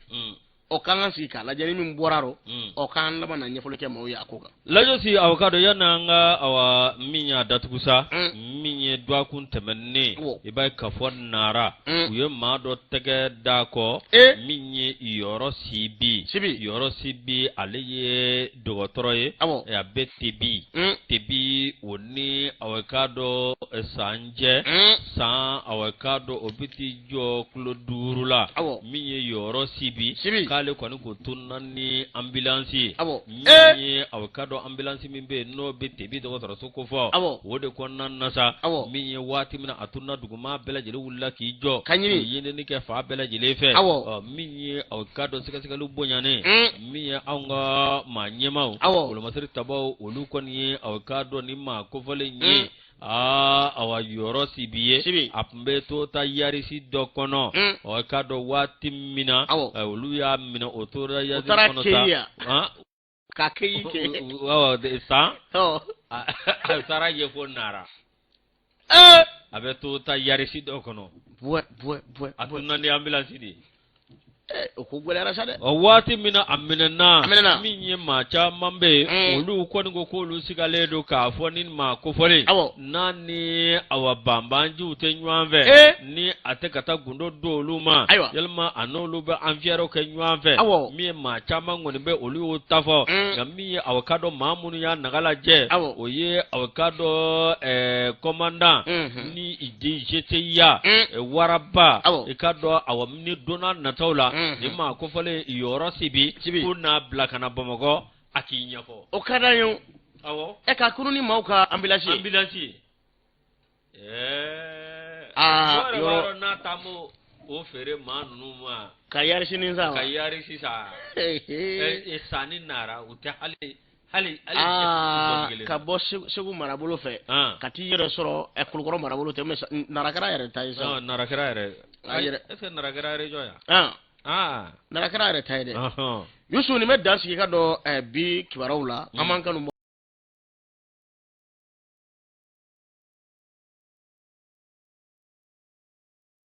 Speaker 1: Ɔ k'an ka sigi k'a lajɛ ni min bɔra rɔ, ɔ k'an laban na ɲɛfɔli kɛ maaw ye a ko kan.
Speaker 2: Lajɔsi, aw k'a dɔn yanni an ka awa min y'a datugu sa, min ye dɔgɔkun tɛmɛnen, i b'a ye k'a fɔ Nara, u ye maa dɔ tɛgɛ d'a kɔ, min ye Yɔrɔ Sibi. Yɔrɔ Sibi, ale ye dɔgɔtɔrɔ ye, a bɛ Tebi. Tebi o ni aw k'a dɔn San cɛ, San, aw k'a dɔn o bɛ t'i jɔ kilo 5 la. Min ye Yɔrɔ Sibi, k'ale kɔni ko tununna ni ambulance ye. Min ye aw k'a dɔn ambulance min bɛ yen n'o bɛ Tebi dɔgɔtɔrɔso kofɔ, o de kɔnɔna na sa, min ye waati min na a tununna, duguma bɛɛ lajɛlen wulila k'i jɔ
Speaker 1: ka ɲini,
Speaker 2: ɲinini kɛ fan bɛɛ lajɛlen fɛ. Min ye aw k'a dɔn sɛgɛsɛgɛliw bonyanen, min ye anw ka maa ɲɛmaaw, wolomasiri tabaw, olu kɔni ye aw k'a dɔn ni maa kofɔlen ye, aa awa Yɔrɔ Sibi ye, a tun bɛ Toyota Yaris dɔ kɔnɔ. Aw k'a dɔn waati min na olu y'a minɛ o Toyota Yaris kɔnɔ
Speaker 1: sa,
Speaker 2: k'a
Speaker 1: kɛ
Speaker 2: san a taara ye ko Nara, a bɛ Toyota Yaris dɔ kɔnɔ, a tununna ni ambulance de ye.
Speaker 1: O ko gɛlɛyara sa dɛ.
Speaker 2: O waati min na a minɛna, min ye maa caman bɛ yen, olu kɔni ko k'olu sigalen don k'a fɔ ni maa kofɔlen n'a ni awa banbanciw tɛ ɲɔgɔn fɛ, ni a tɛ ka taa gundo don olu ma, yalima a n'olu bɛ affaire kɛ ɲɔgɔn fɛ. Min ye maa caman kɔni bɛ, olu y'o ta fɔ. Nka min ye aw k'a dɔn maa minnu y'a naga lajɛ, o ye aw k'a dɔn commandant ni DGCIA waraba, i k'a dɔn awa ni don nataw la. Nin maa kofɔlen Yɔrɔ Sibi, k'u n'a bila ka na Bamakɔ a k'i ɲɛfɔ.
Speaker 1: O ka d'an ye o.
Speaker 2: Awɔ.
Speaker 1: Ɛ ka kunun ni maaw ka ambulance ye.
Speaker 2: Ambulance ye. Ɛɛ. Aa yɔrɔ yɔrɔ n'a taa m'o o feere maa ninnu ma.
Speaker 1: Ka yarisinin san wa?
Speaker 2: Ka yarisi san. Ɛ sanni nara u tɛ hali hali hali.
Speaker 1: Aa ka bɔ Segu marabolo fɛ. Ka t'i yɛrɛ sɔrɔ ɛ Kulukɔrɔ marabolo tɛ mais Nara kɛra yɛrɛ ta ye
Speaker 2: sa. Nara kɛra yɛrɛ. A yɛrɛ. Est ce que Nara kɛra région
Speaker 1: ya? Nara kɛra yɛrɛ ta ye dɛ. Yusu, nin bɛ dan sigi ka dɔn bi kibaruyaw la an b'an kanu.